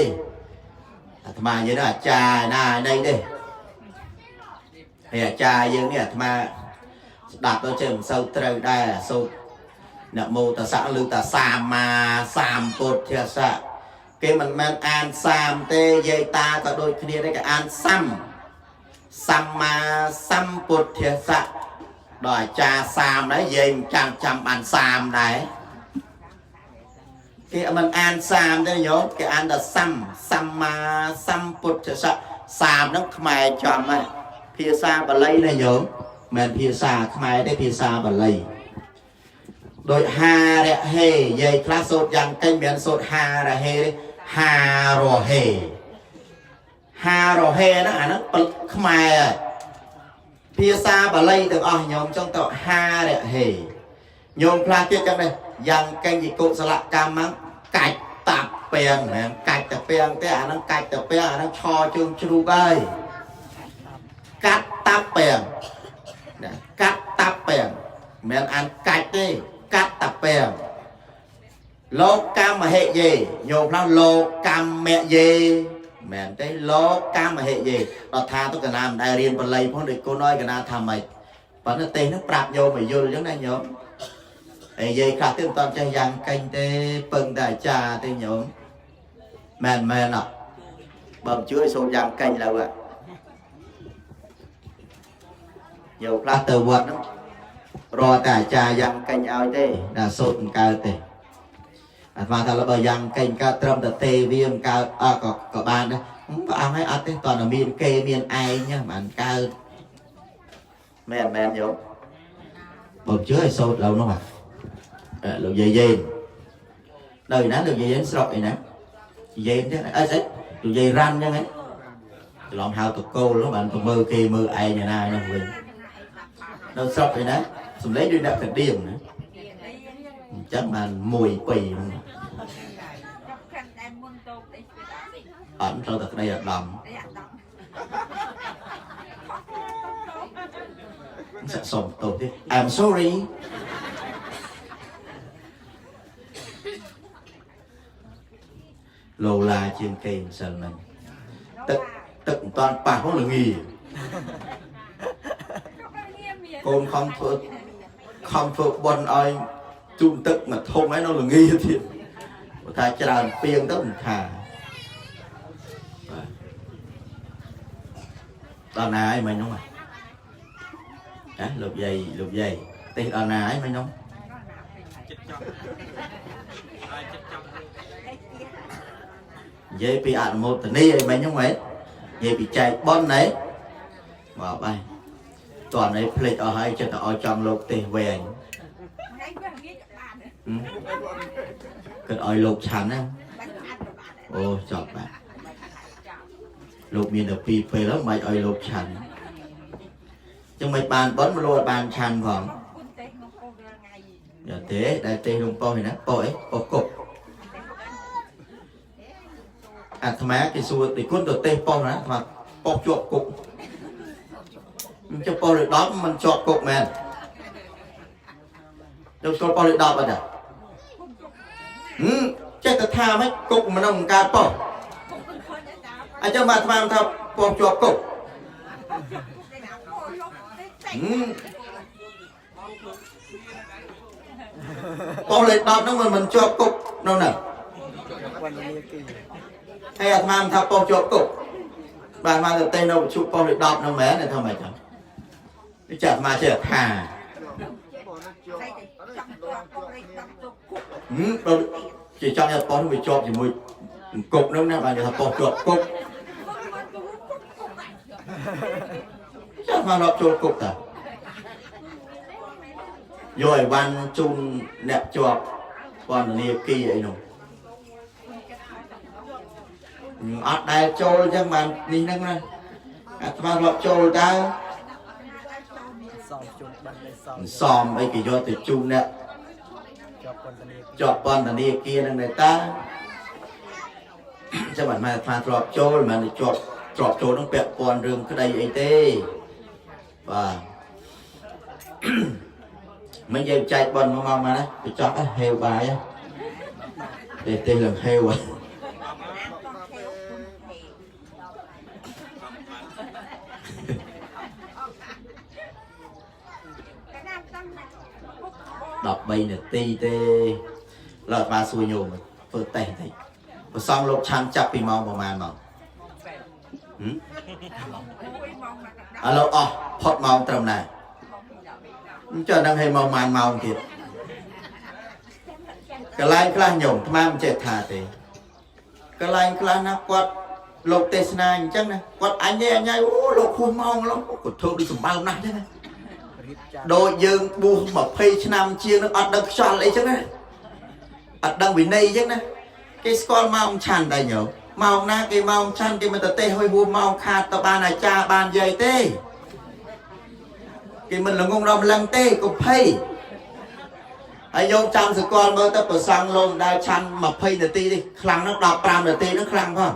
អាត្មានិយាយនោះអាចារ្យណានេះទេហើយអាចារ្យយើងនេះអាត្មាស្ដាប់ទៅចេះមិនសូវត្រូវដែរសូត្រនមោតស្សៈឬតាសាមាសាមពុទ្ធស្សៈគេមិនមែនអានសាមទេយាយតាក៏ដូចគ្នាដែរគេអានសាំសម្មាសម្ពុទ្ធស្សៈដល់អាចារ្យសាមដែរយាយមិនចាំចាំបានសាមដែរគេមិនអានសាមទេញោមគេអានតែសាំសម្មាសម្ពុទ្ធស្សៈសាមហ្នឹងខ្មែរចំហ្នឹងភាសាបាលីណាញោមមិនភាសាខ្មែរទេភាសាបាលីដោយហារហេយាយខ្លះសូត្រយ៉ាងកេញមិនសូត្រហារហេទេហារហេហារហេហ្នឹងអាហ្នឹងខ្មែរហើយភាសាបាលីទាំងអស់ញោមចង់ទៅហារហេញោមខ្លះទៀតចឹងដែរយ៉ាងកេញជាកុសលកម្មហ្នឹងកាច់តាប់ពាំងមែនកាច់តាពាំងទេអាហ្នឹងកាច់តាពាំងអាហ្នឹងឆជើងជ្រូកហើយកាត់តាប់ពាំងណាកាត់តាប់ពាំងមិនមែនអានកាច់ទេកាត់តាពាំងលោកកម្មហិយេញោមខ្លះលោកកម្មយេមែនទេលោកកម្មហិយេដល់ថាទៅកណាមិនដែលរៀនបាលីផងដូចគុណឲ្យកណាថាម៉េចប៉ុន្តែទេសហ្នឹងប្រាប់ញោមឲ្យយល់អញ្ចឹងណាញោមហើយយាយខ្លះទៀតមិនតាន់ចេះយ៉ាងកេញទេពឹងតែអាចារ្យទេញោមមែនមែនអត់បើមិនជឿឲ្យសូត្រយ៉ាងកេញឡើយញោមខ្លះទៅវត្តហ្នឹងរកតែអាចារ្យយ៉ាងកេញឲ្យទេដល់សូត្រមិនកើតទេអាត្មាថាបើយ៉ាងកេញកើតត្រឹមតែទេវាមិនកើតអត់ក៏ក៏បានដែរព្រះអង្គឲ្យអត់ទេតើមានគេមានឯងហ្នឹងមិនកើតមែនមែនញោមបើមិនជឿឲ្យសូត្រឡើយនោះអាលោកយាយយេននៅណាលោកយាយយេនស្រុកអីណា និយាយចឹងអីស្អីនិយាយរ៉ាន់ចឹងហ៎ច្រឡំហៅតកូលបានទៅមើលគេមើលឯងណានោះវិញនៅស្រុកឯណាសំឡេងដូចអ្នកកដៀងណាអញ្ចឹងបាន1 2ហ្នឹងអត់ត្រូវតែក្តីអាដាមសាក់សុំទោសទេ I'm sorry ឡូឡាជាងគេម្សិលមិញទឹកទឹកមិនតាន់ប៉ះផងល្ងាកូនខំធ្វើខំធ្វើបន់ឲ្យជូនទឹកមួយធុងហើយនៅល្ងាទៀតព្រោះថាច្រើនពីងទៅមិនថាបាទដល់ណាហើយមិញនោះហ៎ណាលោកយាយលោកយាយទេសដល់ណាហើយមិញនោះ ចិត្តចង់ហើយចិត្តចង់ និយាយពីអនុមោទនីអីមិញហ្នឹងហ៎និយាយពីចែកប៉ុនហ៎មកបាយតោះនេះភ្លេចអស់ហើយចិត្តតែឲ្យចង់លោកទេសវែងគិតឲ្យលោកឆាន់ណាអូចប់បាទលោកមានតែពីរពេលហើយមិនឲ្យលោកឆាន់ចឹងមិនបានប៉ុនមកលោកអត់បានឆាន់ផងយ៉ាទេដែលទេសក្នុងប៉ុស្តិ៍ឯណាប៉ុស្តិ៍អីប៉ុស្តិ៍គុក អាត្មាគេសួរទីគុណទៅទេសប៉ុស្តិ៍ណាអាត្មាប៉ុស្តិ៍ជាប់គុកអញ្ចឹងប៉ុស្តិ៍លេខ10មិនជាប់គុកមែនយកស្គាល់ប៉ុស្តិ៍លេខ10អត់ទេហឹមចេះតែថាម៉េចគុកមិននឹងកើតប៉ុស្តិ៍អញ្ចឹងមកអាត្មាថាប៉ុស្តិ៍ជាប់គុកហឹមប៉ុស្តិ៍លេខ10ហ្នឹងមិនមិនជាប់គុកនៅហ្នឹង ហើយអាត្មាមិនថាប៉ុស្តិ៍ជាប់គុកបាទមកទៅទេនៅវិទ្យុប៉ុស្តិ៍លេខ10ហ្នឹងមែនទេថាម៉េចចឹងនេះចាអាត្មាចេះថាហឹមដល់ជាចង់ឲ្យប៉ុស្តិ៍នោះវាជាប់ជាមួយគុកហ្នឹងណាបាទគេថាប៉ុស្តិ៍ជាប់គុកចាអាត្មារាប់ចូលគុកតាយកអីវ៉ាន់ជូនអ្នកជាប់ពន្ធនាគារអីនោះអត់ដែលចូលអញ្ចឹងបាននេះហ្នឹងណាអាត្មារាប់ចូលតើ សំជុំបិណ្ឌនៃសំ សំអីគេយកទៅជូនអ្នក ជាប់ពន្ធនាគារ ជាប់ពន្ធនាគារហ្នឹងដែរតាចាំបានមកអាត្មាធ្លាប់ចូលមិនមែនជាប់ធ្លាប់ចូលហ្នឹងពាក់ព័ន្ធរឿងក្តីអីទេបាទ មិនយើងចែកប៉ុនមកមកណាទៅចប់ហេវបាយទេទេឡើងហេវហើយ13នាទីទេឡើយអាត្មាសួរញោមធ្វើតេស្តបន្តិចប្រសងលោកឆាន់ចាប់ពីម៉ោងប្រហែលម៉ោងហឹមឥឡូវអស់ផុតម៉ោងត្រឹមណាអញ្ចឹងដឹងឲ្យម៉ោងប៉ុន្មានម៉ោងទៀតកន្លែងខ្លះញោមអាត្មាមិនចេះថាទេកន្លែងខ្លះណាគាត់លោកទេសនាអញ្ចឹងណាគាត់អញទេអញហើយអូលោកហួសម៉ោងលោកគាត់ធ្វើដូចសម្បើមណាស់អញ្ចឹងណា រៀបចា ដូចយើងបួស20ឆ្នាំជាងនឹងអត់ដឹងខ្យល់អីចឹងណាអត់ដឹងវិន័យចឹងណាគេស្គាល់ម៉ោងឆាន់ដែរញោមម៉ោងណាគេម៉ោងឆាន់គេមិនទៅទេហុយហួម៉ោងខាតទៅបានអាចារ្យបានយាយទេគេមិនល្ងងដល់ម្លឹងទេកុំភ័យហើយយកចាំសកលមើលទៅប្រសង់លោកមិនដែលឆាន់20នាទីទេខ្លាំងហ្នឹង15នាទីហ្នឹងខ្លាំងផង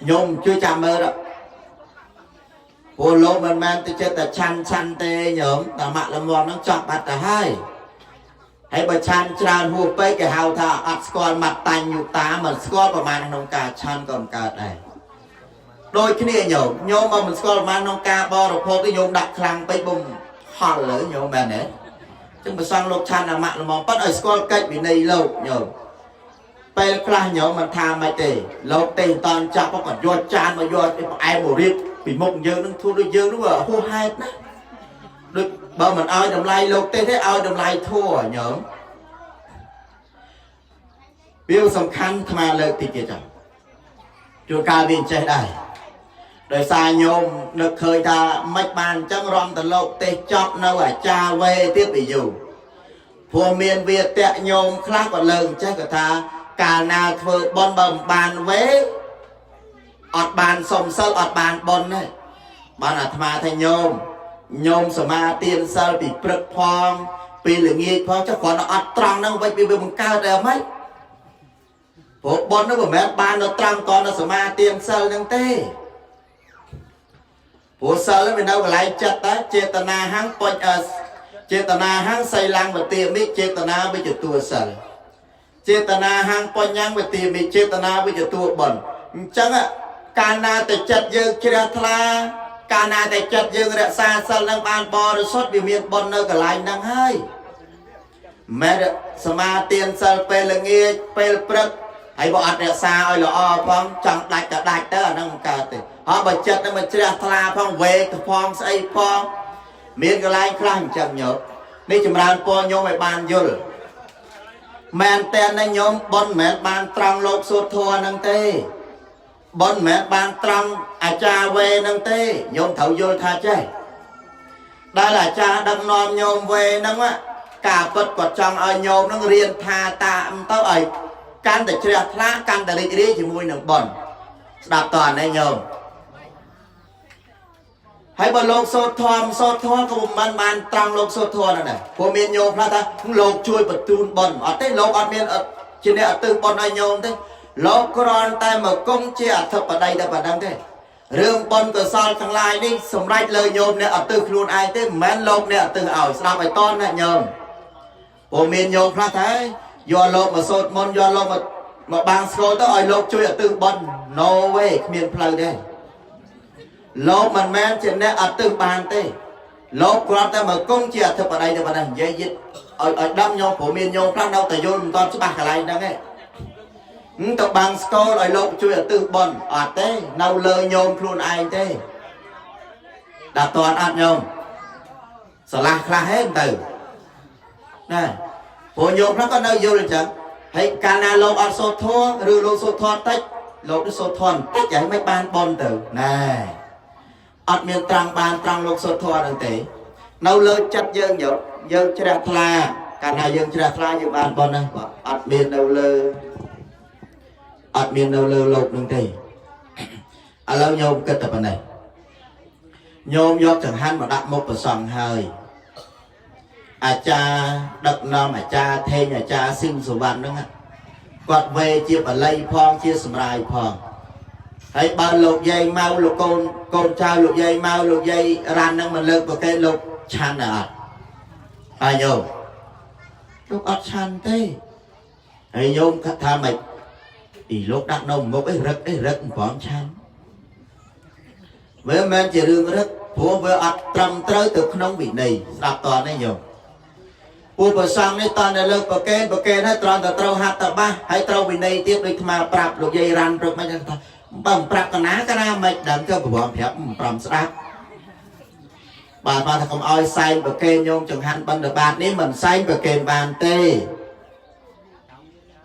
ញោមជួយចាំមើលទៅ ព្រោះលោកមិនមែនទៅចិត្តតែឆាន់ឆាន់ទេញោមតាម៉ាក់លំមហ្នឹងចប់បាត់ទៅហើយហើយបើឆាន់ច្រើនហួសពេកគេហៅថាអត់ស្គាល់មត្តញ្ញូតាមិនស្គាល់ប្រមាណក្នុងការឆាន់ក៏មិនកើតដែរដូចគ្នាញោមញោមបើមិនស្គាល់ប្រមាណក្នុងការបរិភោគទេញោមដាក់ខ្លាំងពេកបំហល់លើញោមមែនទេចឹងប្រសងលោកឆាន់អាម៉ាក់លំមប៉ិតឲ្យស្គាល់កិច្ចវិន័យលោកញោមពេលខ្លះញោមមិនថាមិនទេលោកទេមិនតាន់ចាប់ក៏យកចានមកយកផ្អែមមករៀប ពីមុខយើងនឹងធ្វើដូចយើងនោះវាហួសហេតុណាដូចបើមិនឲ្យតម្លៃលោកទេទេឲ្យតម្លៃធัวញោមវាសំខាន់អាត្មាលើកតិចទៀតចុះជួនកាលវាអញ្ចេះដែរដោយសារញោមនឹកឃើញថាមិនបានអញ្ចឹងរំតលោកទេចប់នៅអាចារ្យវេទៀតវាយូរព្រោះមានវាតៈញោមខ្លះក៏លើកអញ្ចេះក៏ថា កាលណាធ្វើបុណ្យបើមិនបានវេអត់បានសុំសិលអត់បានបុណ្យទេបានអាត្មាថាញោមញោមសមាទានសិលពីព្រឹកផងពីល្ងាចផងចុះគ្រាន់តែអត់ត្រង់ហ្នឹងវិញវាបង្កើតដែរហ្មងព្រោះបុណ្យហ្នឹងមិនមែនបាននៅត្រង់តនៅសមាទានសិលហ្នឹងទេព្រោះសិលហ្នឹងវានៅកន្លែងចិត្តតើចេតនាហੰបញ្ញចេតនាហੰសីលੰវទាមិចេតនាវិចទួសិលចេតនាហੰបញ្ញវទាមិចេតនាវិចទួបុណ្យអញ្ចឹងកាលណាតែចិត្តយើងជ្រះថ្លាកាលណាតែចិត្តយើងរក្សាសិលនឹងបានបរិសុទ្ធវាមានបុណ្យនៅកន្លែងហ្នឹងហើយមិនមែនសមាទានសិលពេលល្ងាចពេលព្រឹកហើយបើអត់រក្សាឲ្យល្អផងចង់ដាច់ក៏ដាច់ទៅអាហ្នឹងមិនកើតទេហើយបើចិត្តហ្នឹងមិនជ្រះថ្លាផងវេកផងស្អីផងមានកន្លែងខ្លះអញ្ចឹងញោមនេះចម្រើនពរញោមឲ្យបានយល់មែនតើណាញោមបុណ្យមិនមែនបានត្រង់លោកសូត្រធម៌ហ្នឹងទេបុណ្យមិនមែនបានត្រង់អាចារ្យវេហ្នឹងទេញោមត្រូវយល់ថាចេះដែលអាចារ្យដឹកនាំញោមវេហ្នឹងការពិតគាត់ចង់ឲ្យញោមហ្នឹងរៀនថាតាមទៅឲ្យកាន់តែជ្រះថ្លាកាន់តែរីករាយជាមួយនឹងបុណ្យស្ដាប់តើនេះញោមហើយបើលោកសូត្រធម៌សូត្រធម៌ក៏មិនបានត្រង់លោកសូត្រធម៌ហ្នឹងដែរព្រោះមានញោមខ្លះថាលោកជួយបន្ទូនបុណ្យអត់ទេលោកអត់មានជាអ្នកអត់ទិបុណ្យឲ្យញោមទេលោកគ្រាន់តែមកគុំជាអធិបតីតែប៉ុណ្្នឹងទេរឿងបុណ្យកុសលទាំងឡាយនេះសម្រេចលើញោមអ្នកអត់ទិខ្លួនឯងទេមិនមែនលោកអ្នកអត់ទិឲ្យស្ដាប់ឲ្យតន់ណាញោមព្រោះមានញោមខ្លះថាយកលោកមកសូត្រមន្តយកលោកមកបាំងស្គលទៅឲ្យលោកជួយអត់ទិបុណ្យ No way គ្មានផ្លូវទេលោកមិនមែនជាអ្នកអត់ទិបានទេលោកគ្រាន់តែមកគង់ជាអធិបតីតែប៉ុណ្ណេះនិយាយយិតឲ្យដឹងញោមព្រោះមានញោមខ្លះនៅតែយល់មិនទាន់ច្បាស់កន្លែងហ្នឹងឯងទៅបាំងស្គលឲ្យលោកជួយអទិបុណ្យអត់ទេនៅលើញោមខ្លួនឯងទេដល់តន់អត់ញោមឆ្លាស់ខ្លះហេទៅណាព្រោះញោមខ្លះក៏នៅយល់អញ្ចឹងហើយកាលណាលោកអត់សូត្រធម៌ឬលោកសូត្រធម៌តិចលោកនេះសូត្រធម៌តិចហើយមិនបានបុណ្យទៅណែអត់មានត្រង់បានត្រង់លោកសូត្រធម៌ហ្នឹងទេនៅលើចិត្តយើងញោមយើងជ្រះថ្លាកាលណាយើងជ្រះថ្លាយើងបានបុណ្យហ្នឹងបើអត់មាននៅលើអត់មាននៅលើលោកនឹងទេឥឡូវញោមគិតតែប៉ុណ្ណេះញោមយកចង្ហាន់មកដាក់មុខព្រះសង្ឃហើយអាចារ្យដឹកនាំអាចារ្យថេងអាចារ្យស៊ីមសុវណ្ណហ្នឹងគាត់វេជាបល័យផងជាសម្រាយផងហើយបើលោកយាយមកលោកកូនកូនចៅលោកយាយមកលោកយាយរ៉ាន់ហ្នឹងមិនលើកប្រកេលោកឆាន់អត់ហើយញោមលោកអត់ឆាន់ទេហើយញោមថាម៉េចអីលោកដាក់នៅមុខអីរឹកអីរឹកមិនព្រមឆាន់វាមិនមែនជារឿងរឹកព្រោះវាអត់ត្រឹមត្រូវទៅក្នុងវិន័យស្ដាប់តនេះញោមពួកប្រសងនេះតនៅលើកប្រកេនប្រកេនហើយត្រង់តែត្រូវហាត់តបាសហើយត្រូវវិន័យទៀតដូចអាត្មាប្រាប់លោកយាយរ៉ាន់ព្រឹកមិនថាបើមិនប្រាប់កណាកណាមិនដឹងទៅប្រវំប្រាប់មិនព្រមស្ដាប់បាទបាទថាកុំឲ្យសែងប្រកេនញោមចង្ហាន់បិណ្ឌបាតនេះមិនសែងប្រកេនបានទេ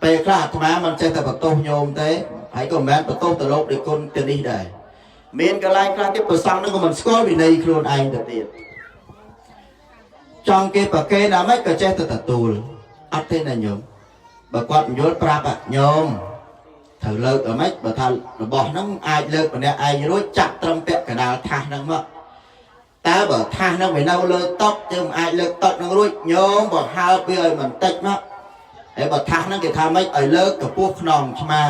ពេលខ្លះអាត្មាមិនចេះតែបន្ទោសញោមទេហើយក៏មិនមែនបន្ទោសទៅលោកដោយគុណទៅនេះដែរមានកន្លែងខ្លះទៀតប្រសងនឹងក៏មិនស្គាល់វិន័យខ្លួនឯងទៅទៀតចង់គេប្រកេនដល់ម៉េចក៏ចេះតែទទួលអត់ទេណាញោមបើគាត់មិនយល់ប្រាប់ញោមត្រូវលើកដល់ម៉េចបើថារបស់ហ្នឹងអាចលើកម្នាក់ឯងរួចចាក់ត្រឹមពាក់កណ្ដាលថាសហ្នឹងមកតើបើថាសហ្នឹងវានៅលើតុយើងមិនអាចលើកតុហ្នឹងរួចញោមបើហើបវាឲ្យបន្តិចមកហើយបើថាសហ្នឹងគេថាម៉េចឲ្យលើកកម្ពស់ខ្នងឆ្មា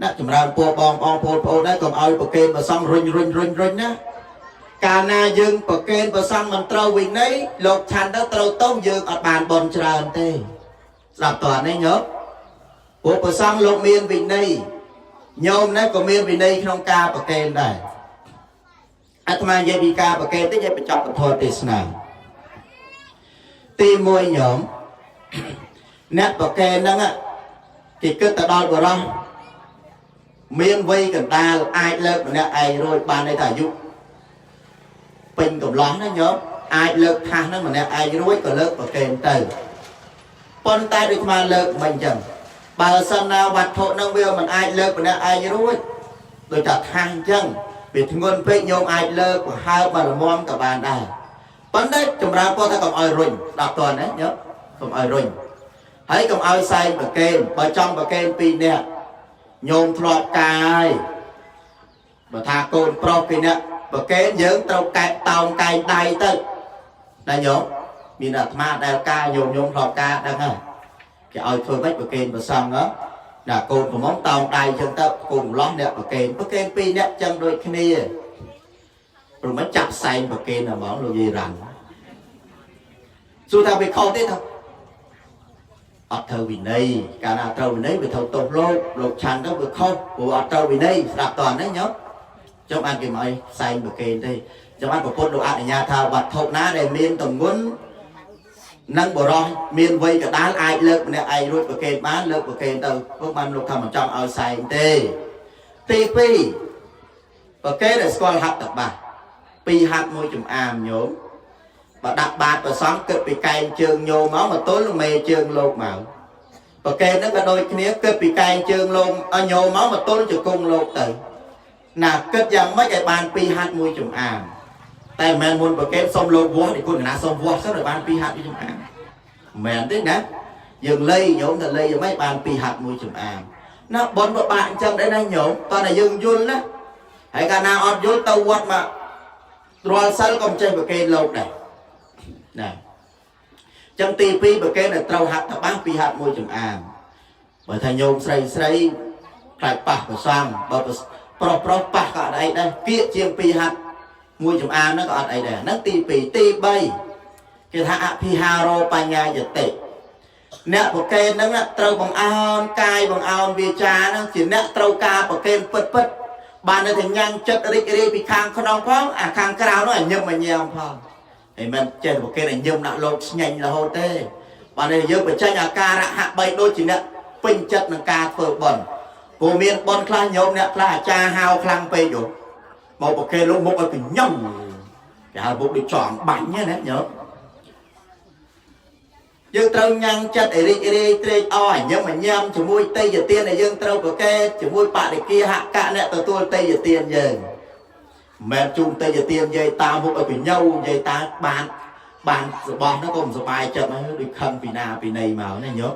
ណាចម្រើនពរបងបងប្អូនប្អូនដែរកុំឲ្យប្រកេនប្រសងរុញរុញរុញរុញណាកាលណាយើងប្រកេនប្រសងមិនត្រូវវិន័យលោកឆាន់ទៅត្រូវទៅយើងអត់បានបនច្រើនទេស្ដាប់តើនេះញោមពួកប្រសងលោកមានវិន័យញោមនេះក៏មានវិន័យក្នុងការប្រកេនដែរអាត្មានិយាយពីការប្រកេនតិចឲ្យបញ្ចប់ពធទេសនាទី1ញោមអ្នកប្រកេនហ្នឹងគេគិតទៅដល់បរោះមានវ័យកណ្ដាលអាចលើកម្នាក់ឯងរួចបានន័យថាអាយុពេញកំឡោះណាញោមអាចលើកថាសហ្នឹងម្នាក់ឯងរួចក៏លើកប្រកេនទៅប៉ុន្តែដូចស្មាលើកមិនអញ្ចឹងបើសិនណាវត្ថុហ្នឹងវាមិនអាចលើកម្នាក់ឯងរួចដូចថាថាសអញ្ចឹងវាធ្ងន់ពេកញោមអាចលើកបង្ហើបមកល្មមក៏បានដែរប៉ុន្តែចម្រើនពរថាកុំឲ្យរុញស្ដាប់តើណាញោមកុំឲ្យរុញ ហើយកុំឲ្យសែងប្រកេនបើចង់ប្រកេនពីរនាក់ញោមធ្លាប់កាយបើថាកូនប្រុសពីរនាក់ប្រកេនយើងត្រូវកែតោងកែងដៃទៅណាញោមមានអាត្មាដែលការញោមញោមធ្លាប់ការដឹងហើយគេឲ្យធ្វើម៉េចប្រកេនប្រសងហ៎ណាកូនប្រមុំតោងដៃចឹងទៅកូនម្លោះអ្នកប្រកេនប្រកេនពីរនាក់ចឹងដូចគ្នាព្រោះមិនចាប់សែងប្រកេនហ្មងលោកយាយរ៉ាន់សួរថាវាខុសទេថាអត់ត្រូវវិន័យកាលណាត្រូវវិន័យវាត្រូវទោសលោកលោកឆាន់ទៅវាខុសព្រោះអត់ត្រូវវិន័យស្ដាប់តើហ្នឹងញោមចុះបានគេមកឲ្យសែងប្រកេនទេចាំបានប្រពុតលោកអនុញ្ញាតថាវត្ថុណាដែលមានទម្ងន់និងបរោះមានវ័យកដាលអាចលើកម្នាក់ឯងរួចប្រកេនបានលើកប្រកេនទៅព្រោះបានលោកថាមិនចង់ឲ្យសែងទេទី2ប្រកេនឲ្យស្គាល់ហត្ថបាសពីរហត្ថមួយចំអាមញោមបើដាក់បាតប្រសំគិតពីកែងជើងញោមមកមកទល់មេជើងលោកមកប្រកេនហ្នឹងក៏ដូចគ្នាគិតពីកែងជើងលោកឲ្យញោមមកមកទល់ជង្គង់លោកទៅណាគិតយ៉ាងម៉េចឲ្យបានពីរហត្ថមួយចំអាមតែមិនមែនមុនប្រកេនសុំលោកវាស់នេះគុណកណាសុំវាស់សិនឲ្យបានពីរហត្ថមួយចំអាមមិនមែនទេណាយើងលៃញោមតែលៃយ៉ាងម៉េចបានពីរហត្ថមួយចំអាមណាប៉ុនពិបាកអញ្ចឹងដែរណាញោមតោះតែយើងយល់ណាហើយកាលណាអត់យល់ទៅវត្តមករាល់សិលក៏មិនចេះប្រកេនលោកដែរណាចឹងទី2ប្រកេនឲ្យត្រូវហត្ថបាសពីរហត្ថមួយចំអាមបើថាញោមស្រីស្រីខ្លាចប៉ះប្រសងបើប្រុសប្រុសប៉ះក៏អត់អីដែរគៀកជាងពីរហត្ថមួយចំអាមហ្នឹងក៏អត់អីដែរហ្នឹងទី2ទី3គេថាអភិហារោបញ្ញាយតិអ្នកប្រកេនហ្នឹងត្រូវបង្អោនកាយបង្អោនវាចាហ្នឹងជាអ្នកត្រូវការប្រកេនពិតពិតបាននៅតែញ៉ាំងចិត្តរីករាយពីខាងក្នុងផងអាខាងក្រៅនោះអាញឹមអាញ៉ាំផងហើយមិនចេះប្រកេនអាញឹមដាក់លោកស្ញែងរហូតទេបានតែយើងបញ្ចេញអាការៈហាក់បីដូចជាអ្នកពេញចិត្តនឹងការធ្វើបុណ្យព្រោះមានបុណ្យខ្លះញោមអ្នកខ្លះអាចារ្យហៅខ្លាំងពេកយោមកប្រកេនលោកមុខឲ្យកញ្ញឹមគេហៅមុខដូចចង់បាញ់ណាញោមយើងត្រូវញ៉ាំងចិត្តឲ្យរីករាយត្រេកអរឲ្យញឹមឲ្យញ៉ាំជាមួយទេយទានដែលយើងត្រូវប្រកេតជាមួយបរិគាហកៈអ្នកទទួលទេយទានយើងមិនមែនជូនទេយទានយាយតាមមុខឲ្យកញ្ញូយាយតាបានបានរបស់នោះក៏មិនសប្បាយចិត្តដែរដូចខឹងពីណាពីណីមកណាញោម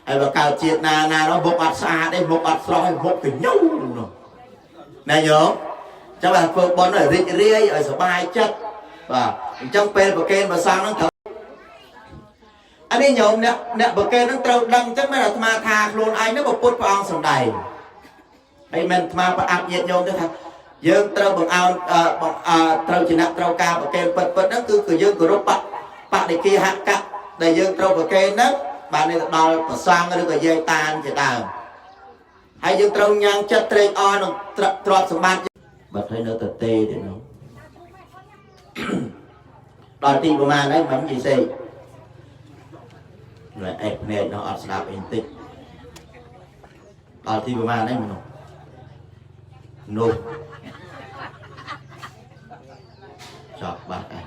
ហើយបើកើតជាតិណាណានោះមុខអត់ស្អាតទេមុខអត់ស្រស់ទេមុខកញ្ញូនោះណាញោមចាំតែធ្វើបុណ្យឲ្យរីករាយឲ្យសប្បាយចិត្តបាទអញ្ចឹងពេលប្រគេនប្រសងហ្នឹងត្រូវអានេះញោមអ្នកអ្នកប្រគេនហ្នឹងត្រូវដឹងអញ្ចឹងមិនអាត្មាថាខ្លួនឯងហ្នឹងពុទ្ធព្រះអង្គសម្ដែងហើយមិនអាត្មាប្រអាប់ញាតិញោមទៅថាយើងត្រូវបង្អោនបង្អត្រូវជាអ្នកត្រូវការប្រគេនពិតពិតហ្នឹងគឺគឺយើងគោរពបដិគាហកៈដែលយើងត្រូវប្រគេនហ្នឹងបានទៅដល់ប្រសងឬក៏យាយតានជាដើមហើយយើងត្រូវញ៉ាំងចិត្តត្រេកអរនឹងទ្រព្យសម្បត្តិបាត់ហើយនៅតែទេទេនោះដល់ទីប្រមាណហើយមិននិយាយសេណែអេភ្នែកនោះអត់ស្ដាប់អីបន្តិចដល់ទីប្រមាណហើយមនុស្សនោះចប់បាត់ហើយ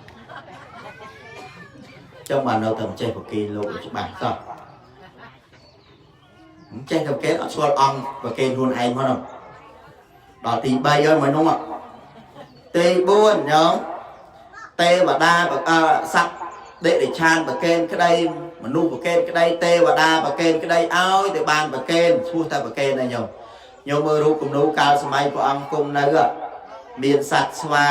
ចង់បាននៅតែមិនចេះប្រគីលោកច្បាស់សោះមិនចេះតែគេអត់ស្គាល់អង្គប្រគេនខ្លួនឯងមកនោះដល់ទី3ហើយមកនោះទី4ញោមទេវតាសត្វដេរិឆានប្រកេនក្តីមនុស្សប្រកេនក្តីទេវតាប្រកេនក្តីឲ្យតែបានប្រកេនឈ្មោះតែប្រកេនណាញោមញោមមើលរូបគំនូកាលសម័យព្រះអង្គគង់នៅមានសត្វស្វា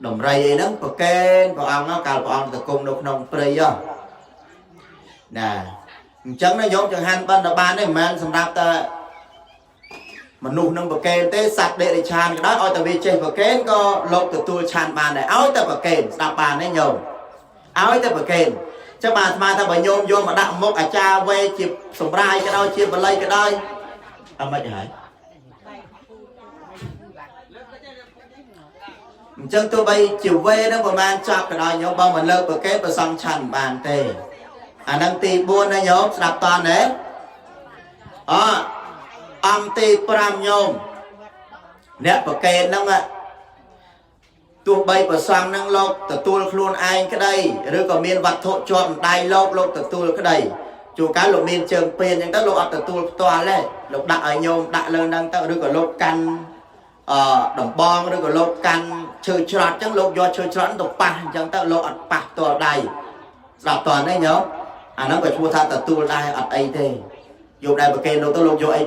ដំរីអីហ្នឹងប្រកេនព្រះអង្គកាលព្រះអង្គទៅគង់នៅក្នុងព្រៃហ៎ណាអញ្ចឹងណាញោមចង្ហាន់បណ្ឌបាននេះមិនមែនសម្រាប់តែមនុស្សនឹងប្រកេនទេសត្វដេរិឆានក៏ដោយឲ្យតែវាចេះប្រកេនក៏លោកទទួលឆានបានដែរឲ្យតែប្រកេនស្ដាប់បានទេញោមឲ្យតែប្រកេនចឹងបាទអាត្មាថាបើញោមយកមកដាក់មុខអាចារ្យវេជាសម្រាយក៏ដោយជាបល័យក៏ដោយអត់មិនហើយអញ្ចឹងទោះបីជាវេនឹងប្រហែលចប់ក៏ដោយញោមបើមិនលើកប្រកេនប្រសងឆាន់មិនបានទេអានឹងទី4ណាញោមស្ដាប់តន់ទេអអង្គទី5ញោមអ្នកប្រកេនហ្នឹងទោះបីប្រសងហ្នឹងលោកទទួលខ្លួនឯងក្តីឬក៏មានវត្ថុជាប់ដៃលោកលោកទទួលក្តីជួនកាលលោកមានជើងពៀនអញ្ចឹងទៅលោកអត់ទទួលផ្ទាល់ទេលោកដាក់ឲ្យញោមដាក់លើហ្នឹងទៅឬក៏លោកកាន់អឺដំបងឬក៏លោកកាន់ឈើច្រត់អញ្ចឹងលោកយកឈើច្រត់ទៅប៉ះអញ្ចឹងទៅលោកអត់ប៉ះផ្ទាល់ដៃស្ដាប់តើនេះញោម អាហ្នឹងក៏ឈ្មោះថាទទួលដែរអត់អីទេយកដែរប្រគេនលោកទៅលោកយកអី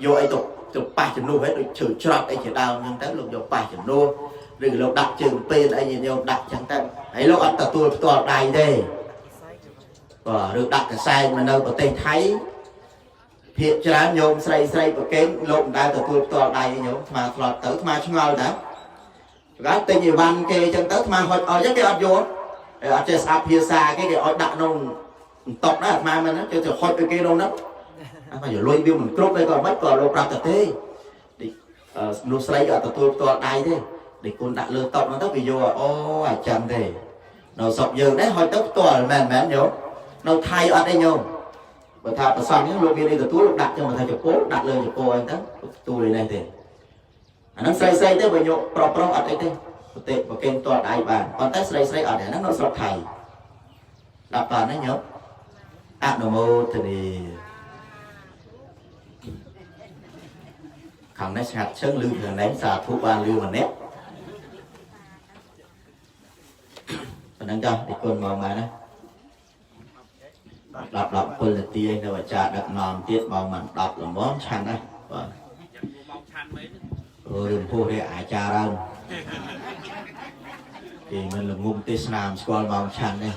យកអីទៅទៅប៉ះជំនួសហ៎ដូចឈើច្រត់អីជាដើមអញ្ចឹងទៅលោកយកប៉ះជំនួសឬក៏លោកដាក់ជើងពេនអីញាតិញោមដាក់អញ្ចឹងទៅហើយលោកអត់ទទួលផ្ទាល់ដៃទេបាទឬដាក់កសែងមកនៅប្រទេសថៃភាកច្រើនញោមស្រីស្រីប្រគេនលោកមិនដែលទទួលផ្ទាល់ដៃទេញោមអាត្មាធ្លាប់ទៅអាត្មាឆ្ងល់តើកាលទិញអីវ៉ាន់គេអញ្ចឹងទៅអាត្មាហុចឲ្យអញ្ចឹងគេអត់យល់ហើយអត់ចេះស្ដាប់ភាសាគេគេឲ្យដាក់ក្នុងបន្តុកណាអាត្មាមិនហ្នឹងគេទៅហុចឲ្យគេក្នុងហ្នឹងអាត្មាយលុយវាមិនគ្រប់ទេក៏មិនក៏លោកប្រាប់តែទេដូចមនុស្សស្រីក៏អត់ទទួលផ្ទាល់ដៃទេដូចគុណដាក់លើតុហ្នឹងទៅវាយកអូអាចឹងទេនៅស្រុកយើងដែរហុចទៅផ្ទាល់មែនមែនញោមនៅថៃអត់ទេញោមបើថាប្រសងហ្នឹងលោកមានអីទទួលលោកដាក់ចឹងបើថាចពោដាក់លើចពោអីទៅទទួលឯនេះទេអាហ្នឹងស្រីស្រីទេបើញោមប្រុសប្រុសអត់អីទេប្រទេសប្រគេនផ្ទាល់ដៃបានប៉ុន្តែស្រីស្រីអត់ទេអាហ្នឹងនៅស្រុកថៃដាក់បានទេញោមអនុមោទនាខាងនេះស្ងាត់ឈឹងឮខាងនេះសាធុបានឮម្នាក់ប៉ុណ្ណឹងចុះទីគុណមកមកណា10 17នាទីឯងនៅអាចារ្យដឹកនាំទៀតមកមិន10ល្មមឆាន់ណាបាទ យ៉ាងមកឆាន់មែន អូរឿងពោះនេះអាចារ្យរើមគេមិនល្ងុំទេសនាមស្គាល់ម៉ោងឆាន់ទេ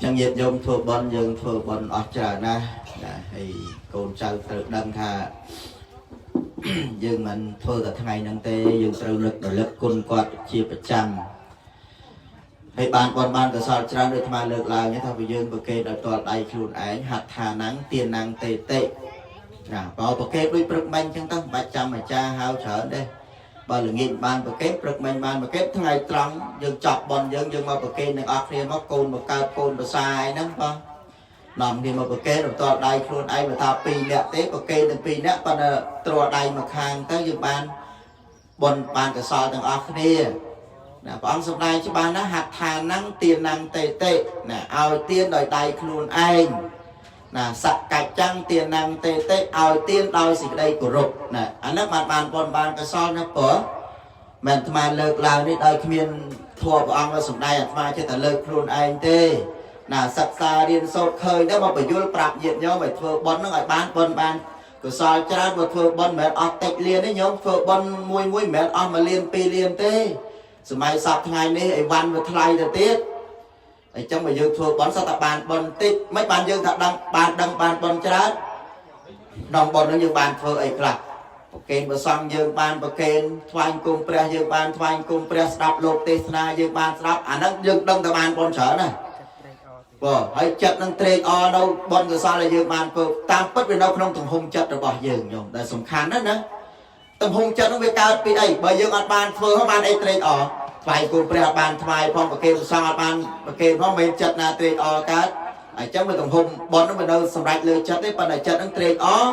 ចឹងញាតិញោមធ្វើបន់យើងធ្វើបន់អស់ច្រើនណាស់ណាហើយកូនចៅត្រូវដឹងថា យើងមិនធ្វើតែថ្ងៃហ្នឹងទេយើងត្រូវនឹករលឹកគុណគាត់ជាប្រចាំហើយបានបន់បានកសលច្រើនដូចអាត្មាលើកឡើងថាបើយើងប្រគេនដោយផ្ទាល់ដៃខ្លួនឯងហដ្ឋានំទានំតេតិណាបើប្រគេនដូចព្រឹកមិញអញ្ចឹងទៅមិនបាច់ចាំអាចារ្យហៅច្រើនទេបើល្ងាចបានប្រគេនព្រឹកមិញបានប្រគេនថ្ងៃត្រង់យើងចប់បន់យើងយើងមកប្រគេនទាំងអស់គ្នាមកកូនមកកើតកូនប្រសាយហ្នឹងបងនាំគ្នាមកប្រគេនដោយផ្ទាល់ដៃខ្លួនឯងបើថា2នាក់ទេប្រគេនទាំង2នាក់ប៉ុន្តែទ្រដៃមកខាងទៅយើងបានបន់បានកសលទាំងអស់គ្នាណាព្រះអង្គសម្ដែងច្បាស់ណាស់ហដ្ឋានំទានំតេតិណាឲ្យទានដោយដៃខ្លួនឯងណាសកច្ចੰទានំតេតិឲ្យទានដោយសេចក្តីគោរពណាអាហ្នឹងបានបានបន់បានកសលណាព្រោះមិនអាត្មាលើកឡើងនេះដោយគ្មានធម៌ព្រះអង្គមកសម្ដែងអាត្មាចេះតែលើកខ្លួនឯងទេណាសិក្សារៀនសូត្រឃើញទៅមកបញ្យលប្រាប់ញាតិញោមឲ្យធ្វើបុណ្យហ្នឹងឲ្យបានបុណ្យបានកុសលច្រើនបើធ្វើបុណ្យមិនមែនអស់តិចលានទេញោមធ្វើបុណ្យមួយមួយមិនមែនអស់1លាន2លានទេសម័យសពថ្ងៃនេះអីវ៉ាន់វាថ្លៃទៅទៀតអញ្ចឹងបើយើងធ្វើបុណ្យសតតែបានបុណ្យតិចមិនបានយើងថាដឹងបានដឹងបានបុណ្យច្រើនក្នុងបុណ្យហ្នឹងយើងបានធ្វើអីខ្លះប្រគេនព្រះសង្ឃយើងបានប្រគេនថ្វាយគុំព្រះយើងបានថ្វាយគុំព្រះស្ដាប់លោកទេសនាយើងបានស្ដាប់អាហ្នឹងយើងដឹងតែបានបុណ្យច្រើនណា ចិត្តត្រេកអរទៀត បាទហើយចិត្តនឹងត្រេកអរនៅបុណ្យកុសលដែលយើងបានធ្វើតាមពិតវានៅក្នុងទំហំចិត្តរបស់យើងញោមដែលសំខាន់ណាស់ណាទំហំចិត្តនោះវាកើតពីអីបើយើងអត់បានធ្វើហើយបានអីត្រេកអរថ្វាយគុណព្រះអត់បានថ្វាយផងប្រគេនព្រះសង្ឃអត់បានប្រគេនផងមិនចិត្តណាត្រេកអរកើតអញ្ចឹងវាទំហំបុណ្យនោះវានៅសម្រេចលើចិត្តទេប៉ុន្តែចិត្តនឹងត្រេកអរ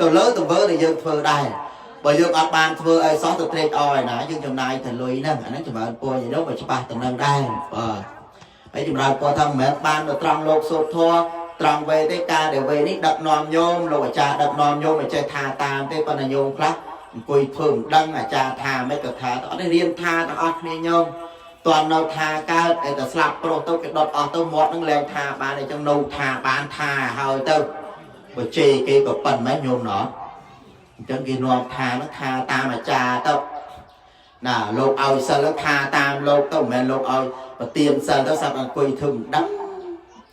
ទៅលើទង្វើដែលយើងធ្វើដែរបើយើងអត់បានធ្វើអីសោះទៅត្រេកអរឯណាយើងចំណាយតែលុយហ្នឹងអាហ្នឹងចម្រើនពរយ៉ាងនោះវាច្បាស់តំណឹងដែរបាទ ហើយចម្រើនពរថាមិនមែនបានទៅត្រង់លោកសូត្រធម៌ត្រង់វេទេការដែលវេនេះដឹកនាំញោមលោកអាចារ្យដឹកនាំញោមឲ្យចេះថាតាមទេប៉ុន្តែញោមខ្លះអង្គុយធ្វើមិនដឹងអាចារ្យថាមិនក៏ថាអត់ទេរៀនថាទាំងអស់គ្នាញោមតន់នៅថាកើតឯតែស្លាប់ប្រុសទៅគេដុតអស់ទៅមាត់នឹងលែងថាបានអញ្ចឹងនៅថាបានថាហើយទៅបើជេរគេក៏ប៉ិនម៉េចញោមណោះអញ្ចឹងគេនាំថានឹងថាតាមអាចារ្យទៅណាលោកឲ្យសិលថាតាមលោកទៅមិនមែនលោកឲ្យប្រទៀនសិលទៅសាប់អង្គុយធ្វើមិនដឹង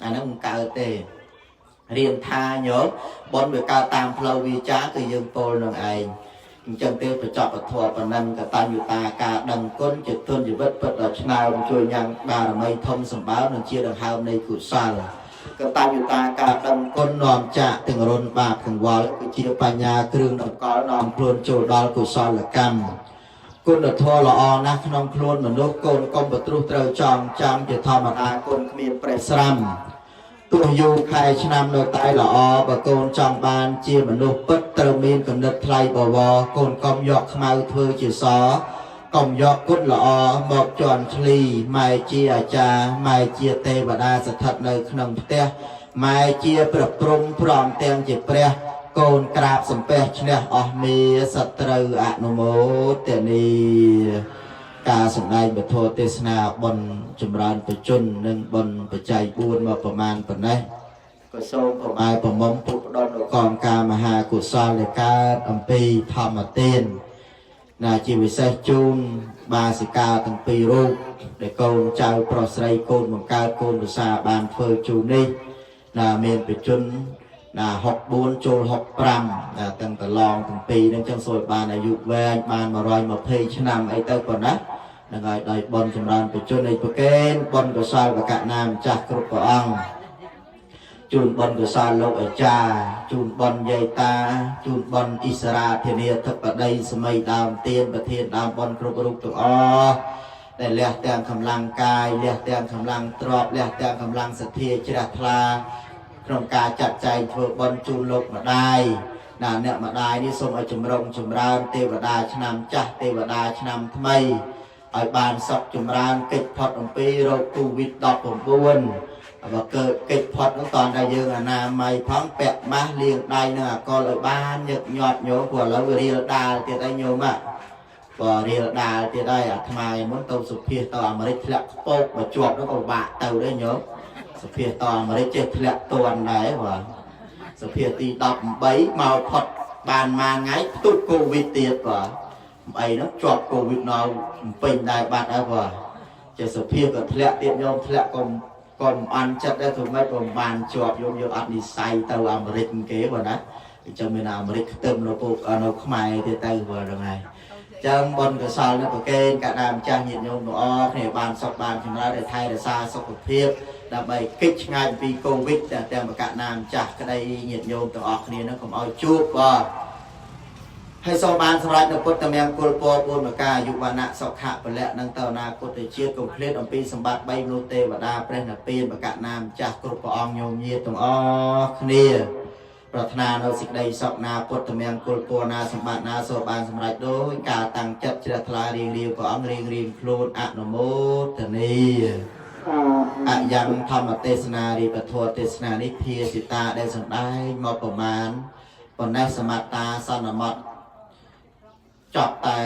អាហ្នឹងមិនកើតទេរៀនថាញោមបុណ្យវាកើតតាមផ្លូវវាចាគឺយើងពោលនឹងឯងអញ្ចឹងទេបញ្ចប់ពធប៉ុណ្ណឹងកតញ្ញូតាការដឹងគុណជាទុនជីវិតពិតដល់ឆ្នើមជួយញ៉ាំងបារមីធំសម្បើមនិងជាដង្ហើមនៃកុសលកតញ្ញូតាការដឹងគុណនាំចាកទាំងរុនបាបកង្វល់គឺជាបញ្ញាគ្រឿងតម្កល់នាំខ្លួនចូលដល់កុសលកម្មគុណធម៌ល្អណាស់ក្នុងខ្លួនមនុស្សកូនកុំបត្រុសត្រូវចងចាំជាធម្មតាគុណគ្មានប្រេះស្រាំទោះយូរខែឆ្នាំនៅតែល្អបើកូនចង់បានជាមនុស្សពិតត្រូវមានគំនិតថ្លៃបវរកូនកុំយកខ្មៅធ្វើជាសកុំយកគុណល្អមកជន់ឈ្លីម៉ែជាអាចារ្យម៉ែជាទេវតាស្ថិតនៅក្នុងផ្ទះម៉ែជាព្រះព្រំព្រមទាំងជាព្រះកូនក្រាបសំពះឈ្នះអស់មេសត្រូវអនុមោទនី ការសម្ដែងពធទេសនាបុណ្យចម្រើនបជននិងបុណ្យបច្ច័យ4មកប្រមាណប៉ុណ្ណេះក៏សូមប្រម៉ែប្រមុំពុទ្ធដល់កងការមហាកុសលដែលកើតអំពីធម្មទានណាជាពិសេសជូនបាសិកាទាំងពីររូបដែលកូនចៅប្រុសស្រីកូនបង្កើតកូនប្រសាបានធ្វើជូននេះណាមានបជនណា64ចូល65ណាទាំងតឡងទាំងពីរហ្នឹងចឹងសូមឲ្យបានអាយុវែងបាន120ឆ្នាំអីទៅប៉ុណ្ណានឹងហើយដោយបុណ្យចម្រើនបជននៃប្រកេនបុណ្យកុសលបកណាម្ចាស់គ្រប់ព្រះអង្គជូនបុណ្យកុសលលោកអាចារ្យជូនបុណ្យយាយតាជូនបុណ្យអិសរាធានាធិបតីសម័យដើមទានប្រធានដើមបុណ្យគ្រប់រូបទាំងអស់ដែលលះទាំងកម្លាំងកាយលះទាំងកម្លាំងទ្រព្យលះទាំងកម្លាំងសទ្ធាជ្រះថ្លាក្នុងការចាត់ចែងធ្វើបុណ្យជូនលោកម្ដាយណាអ្នកម្ដាយនេះសូមឲ្យចម្រុងចម្រើនទេវតាឆ្នាំចាស់ទេវតាឆ្នាំថ្មីឲ្យបានសុខចម្រើនកិច្ចផុតអំពីរោគកូវីដ19បើកើតកិច្ចផុតនោះតន់តែយើងអនាម័យផងពាក់ម៉ាស់លាងដៃនឹងអាល់កុលឲ្យបានញឹកញាប់ញោមព្រោះឥឡូវរៀលដាលទៀតហើយញោមហ่ะបើរៀលដាលទៀតហើយអាត្មាឯមុនទៅសុភាសទៅអាមេរិកធ្លាក់ខ្ពកបើជាប់នោះក៏បាក់ទៅដែរញោមសុភាសទៅអាមេរិកចេះធ្លាក់តន់ដែរបាទសុភាសទី18មកផុតបានមួយថ្ងៃផ្ទុះកូវីដទៀតបាទអីនោះជាប់កូវីដនៅពេញដែរបាត់ហើយបាទចេះសុភាសក៏ធ្លាក់ទៀតញោមធ្លាក់ក៏ក៏មិនអន់ចិត្តដែរធ្វើម៉េចក៏មិនបានជាប់យំយើងអត់និស័យទៅអាមេរិកគេបាទណាអញ្ចឹងមានអាមេរិកខ្ទឹមនៅពួកនៅខ្មែរទៀតទៅបាទហ្នឹងហើយចឹងបុណ្យកុសលនៅប្រកេនកដាម្ចាស់ញាតិញោមទាំងអស់គ្នាបានសុខបានចម្រើនដែលថែរក្សាសុខភាពដើម្បីគេចឆ្ងាយពីកូវីដទាំងទាំងបកណាម្ចាស់ក្តីញាតិញោមទាំងអស់គ្នានឹងកុំឲ្យជួបបាទហើយសូមបានសម្រេចនៅពុទ្ធមង្គលពរ4ប្រការអាយុវណ្ណៈសុខៈពលៈនិងតអនាគតជាតិកុំភ្លេចអំពីសម្បត្តិ3មនុស្សទេវតាព្រះនិព្វានបកណាម្ចាស់គ្រប់ព្រះអង្គញោមញាតិទាំងអស់គ្នាប្រាថ្នានៅសេចក្តីសុខណាពុទ្ធមង្គលពរណាសម្បត្តិណាសូមបានសម្រេចដោយការតាំងចិត្តជ្រះថ្លារៀងរៀងព្រះអង្គរៀងរៀងខ្លួនអនុមោទនាអយ៉ាងធម្មទេសនារីពធទេសនានេះភាសិតាដែលសម្ដែងមកប្រមាណប៉ុណ្ណេះសមត្តាសន្មត់ចប់តែ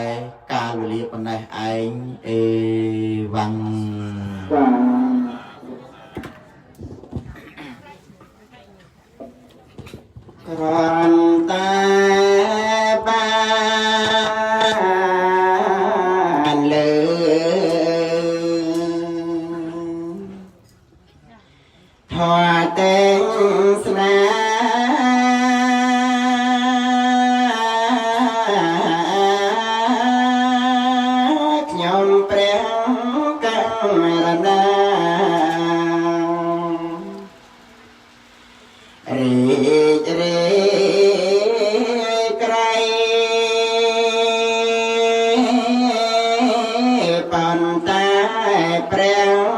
កាលវេលាប៉ុណ្ណេះឯងអេវ៉ាំង គ្រាន់តែបានលើធម៌ទេសនាខ្ញុំព្រះករុណារីករាយក្រៃប៉ុន្តែព្រះ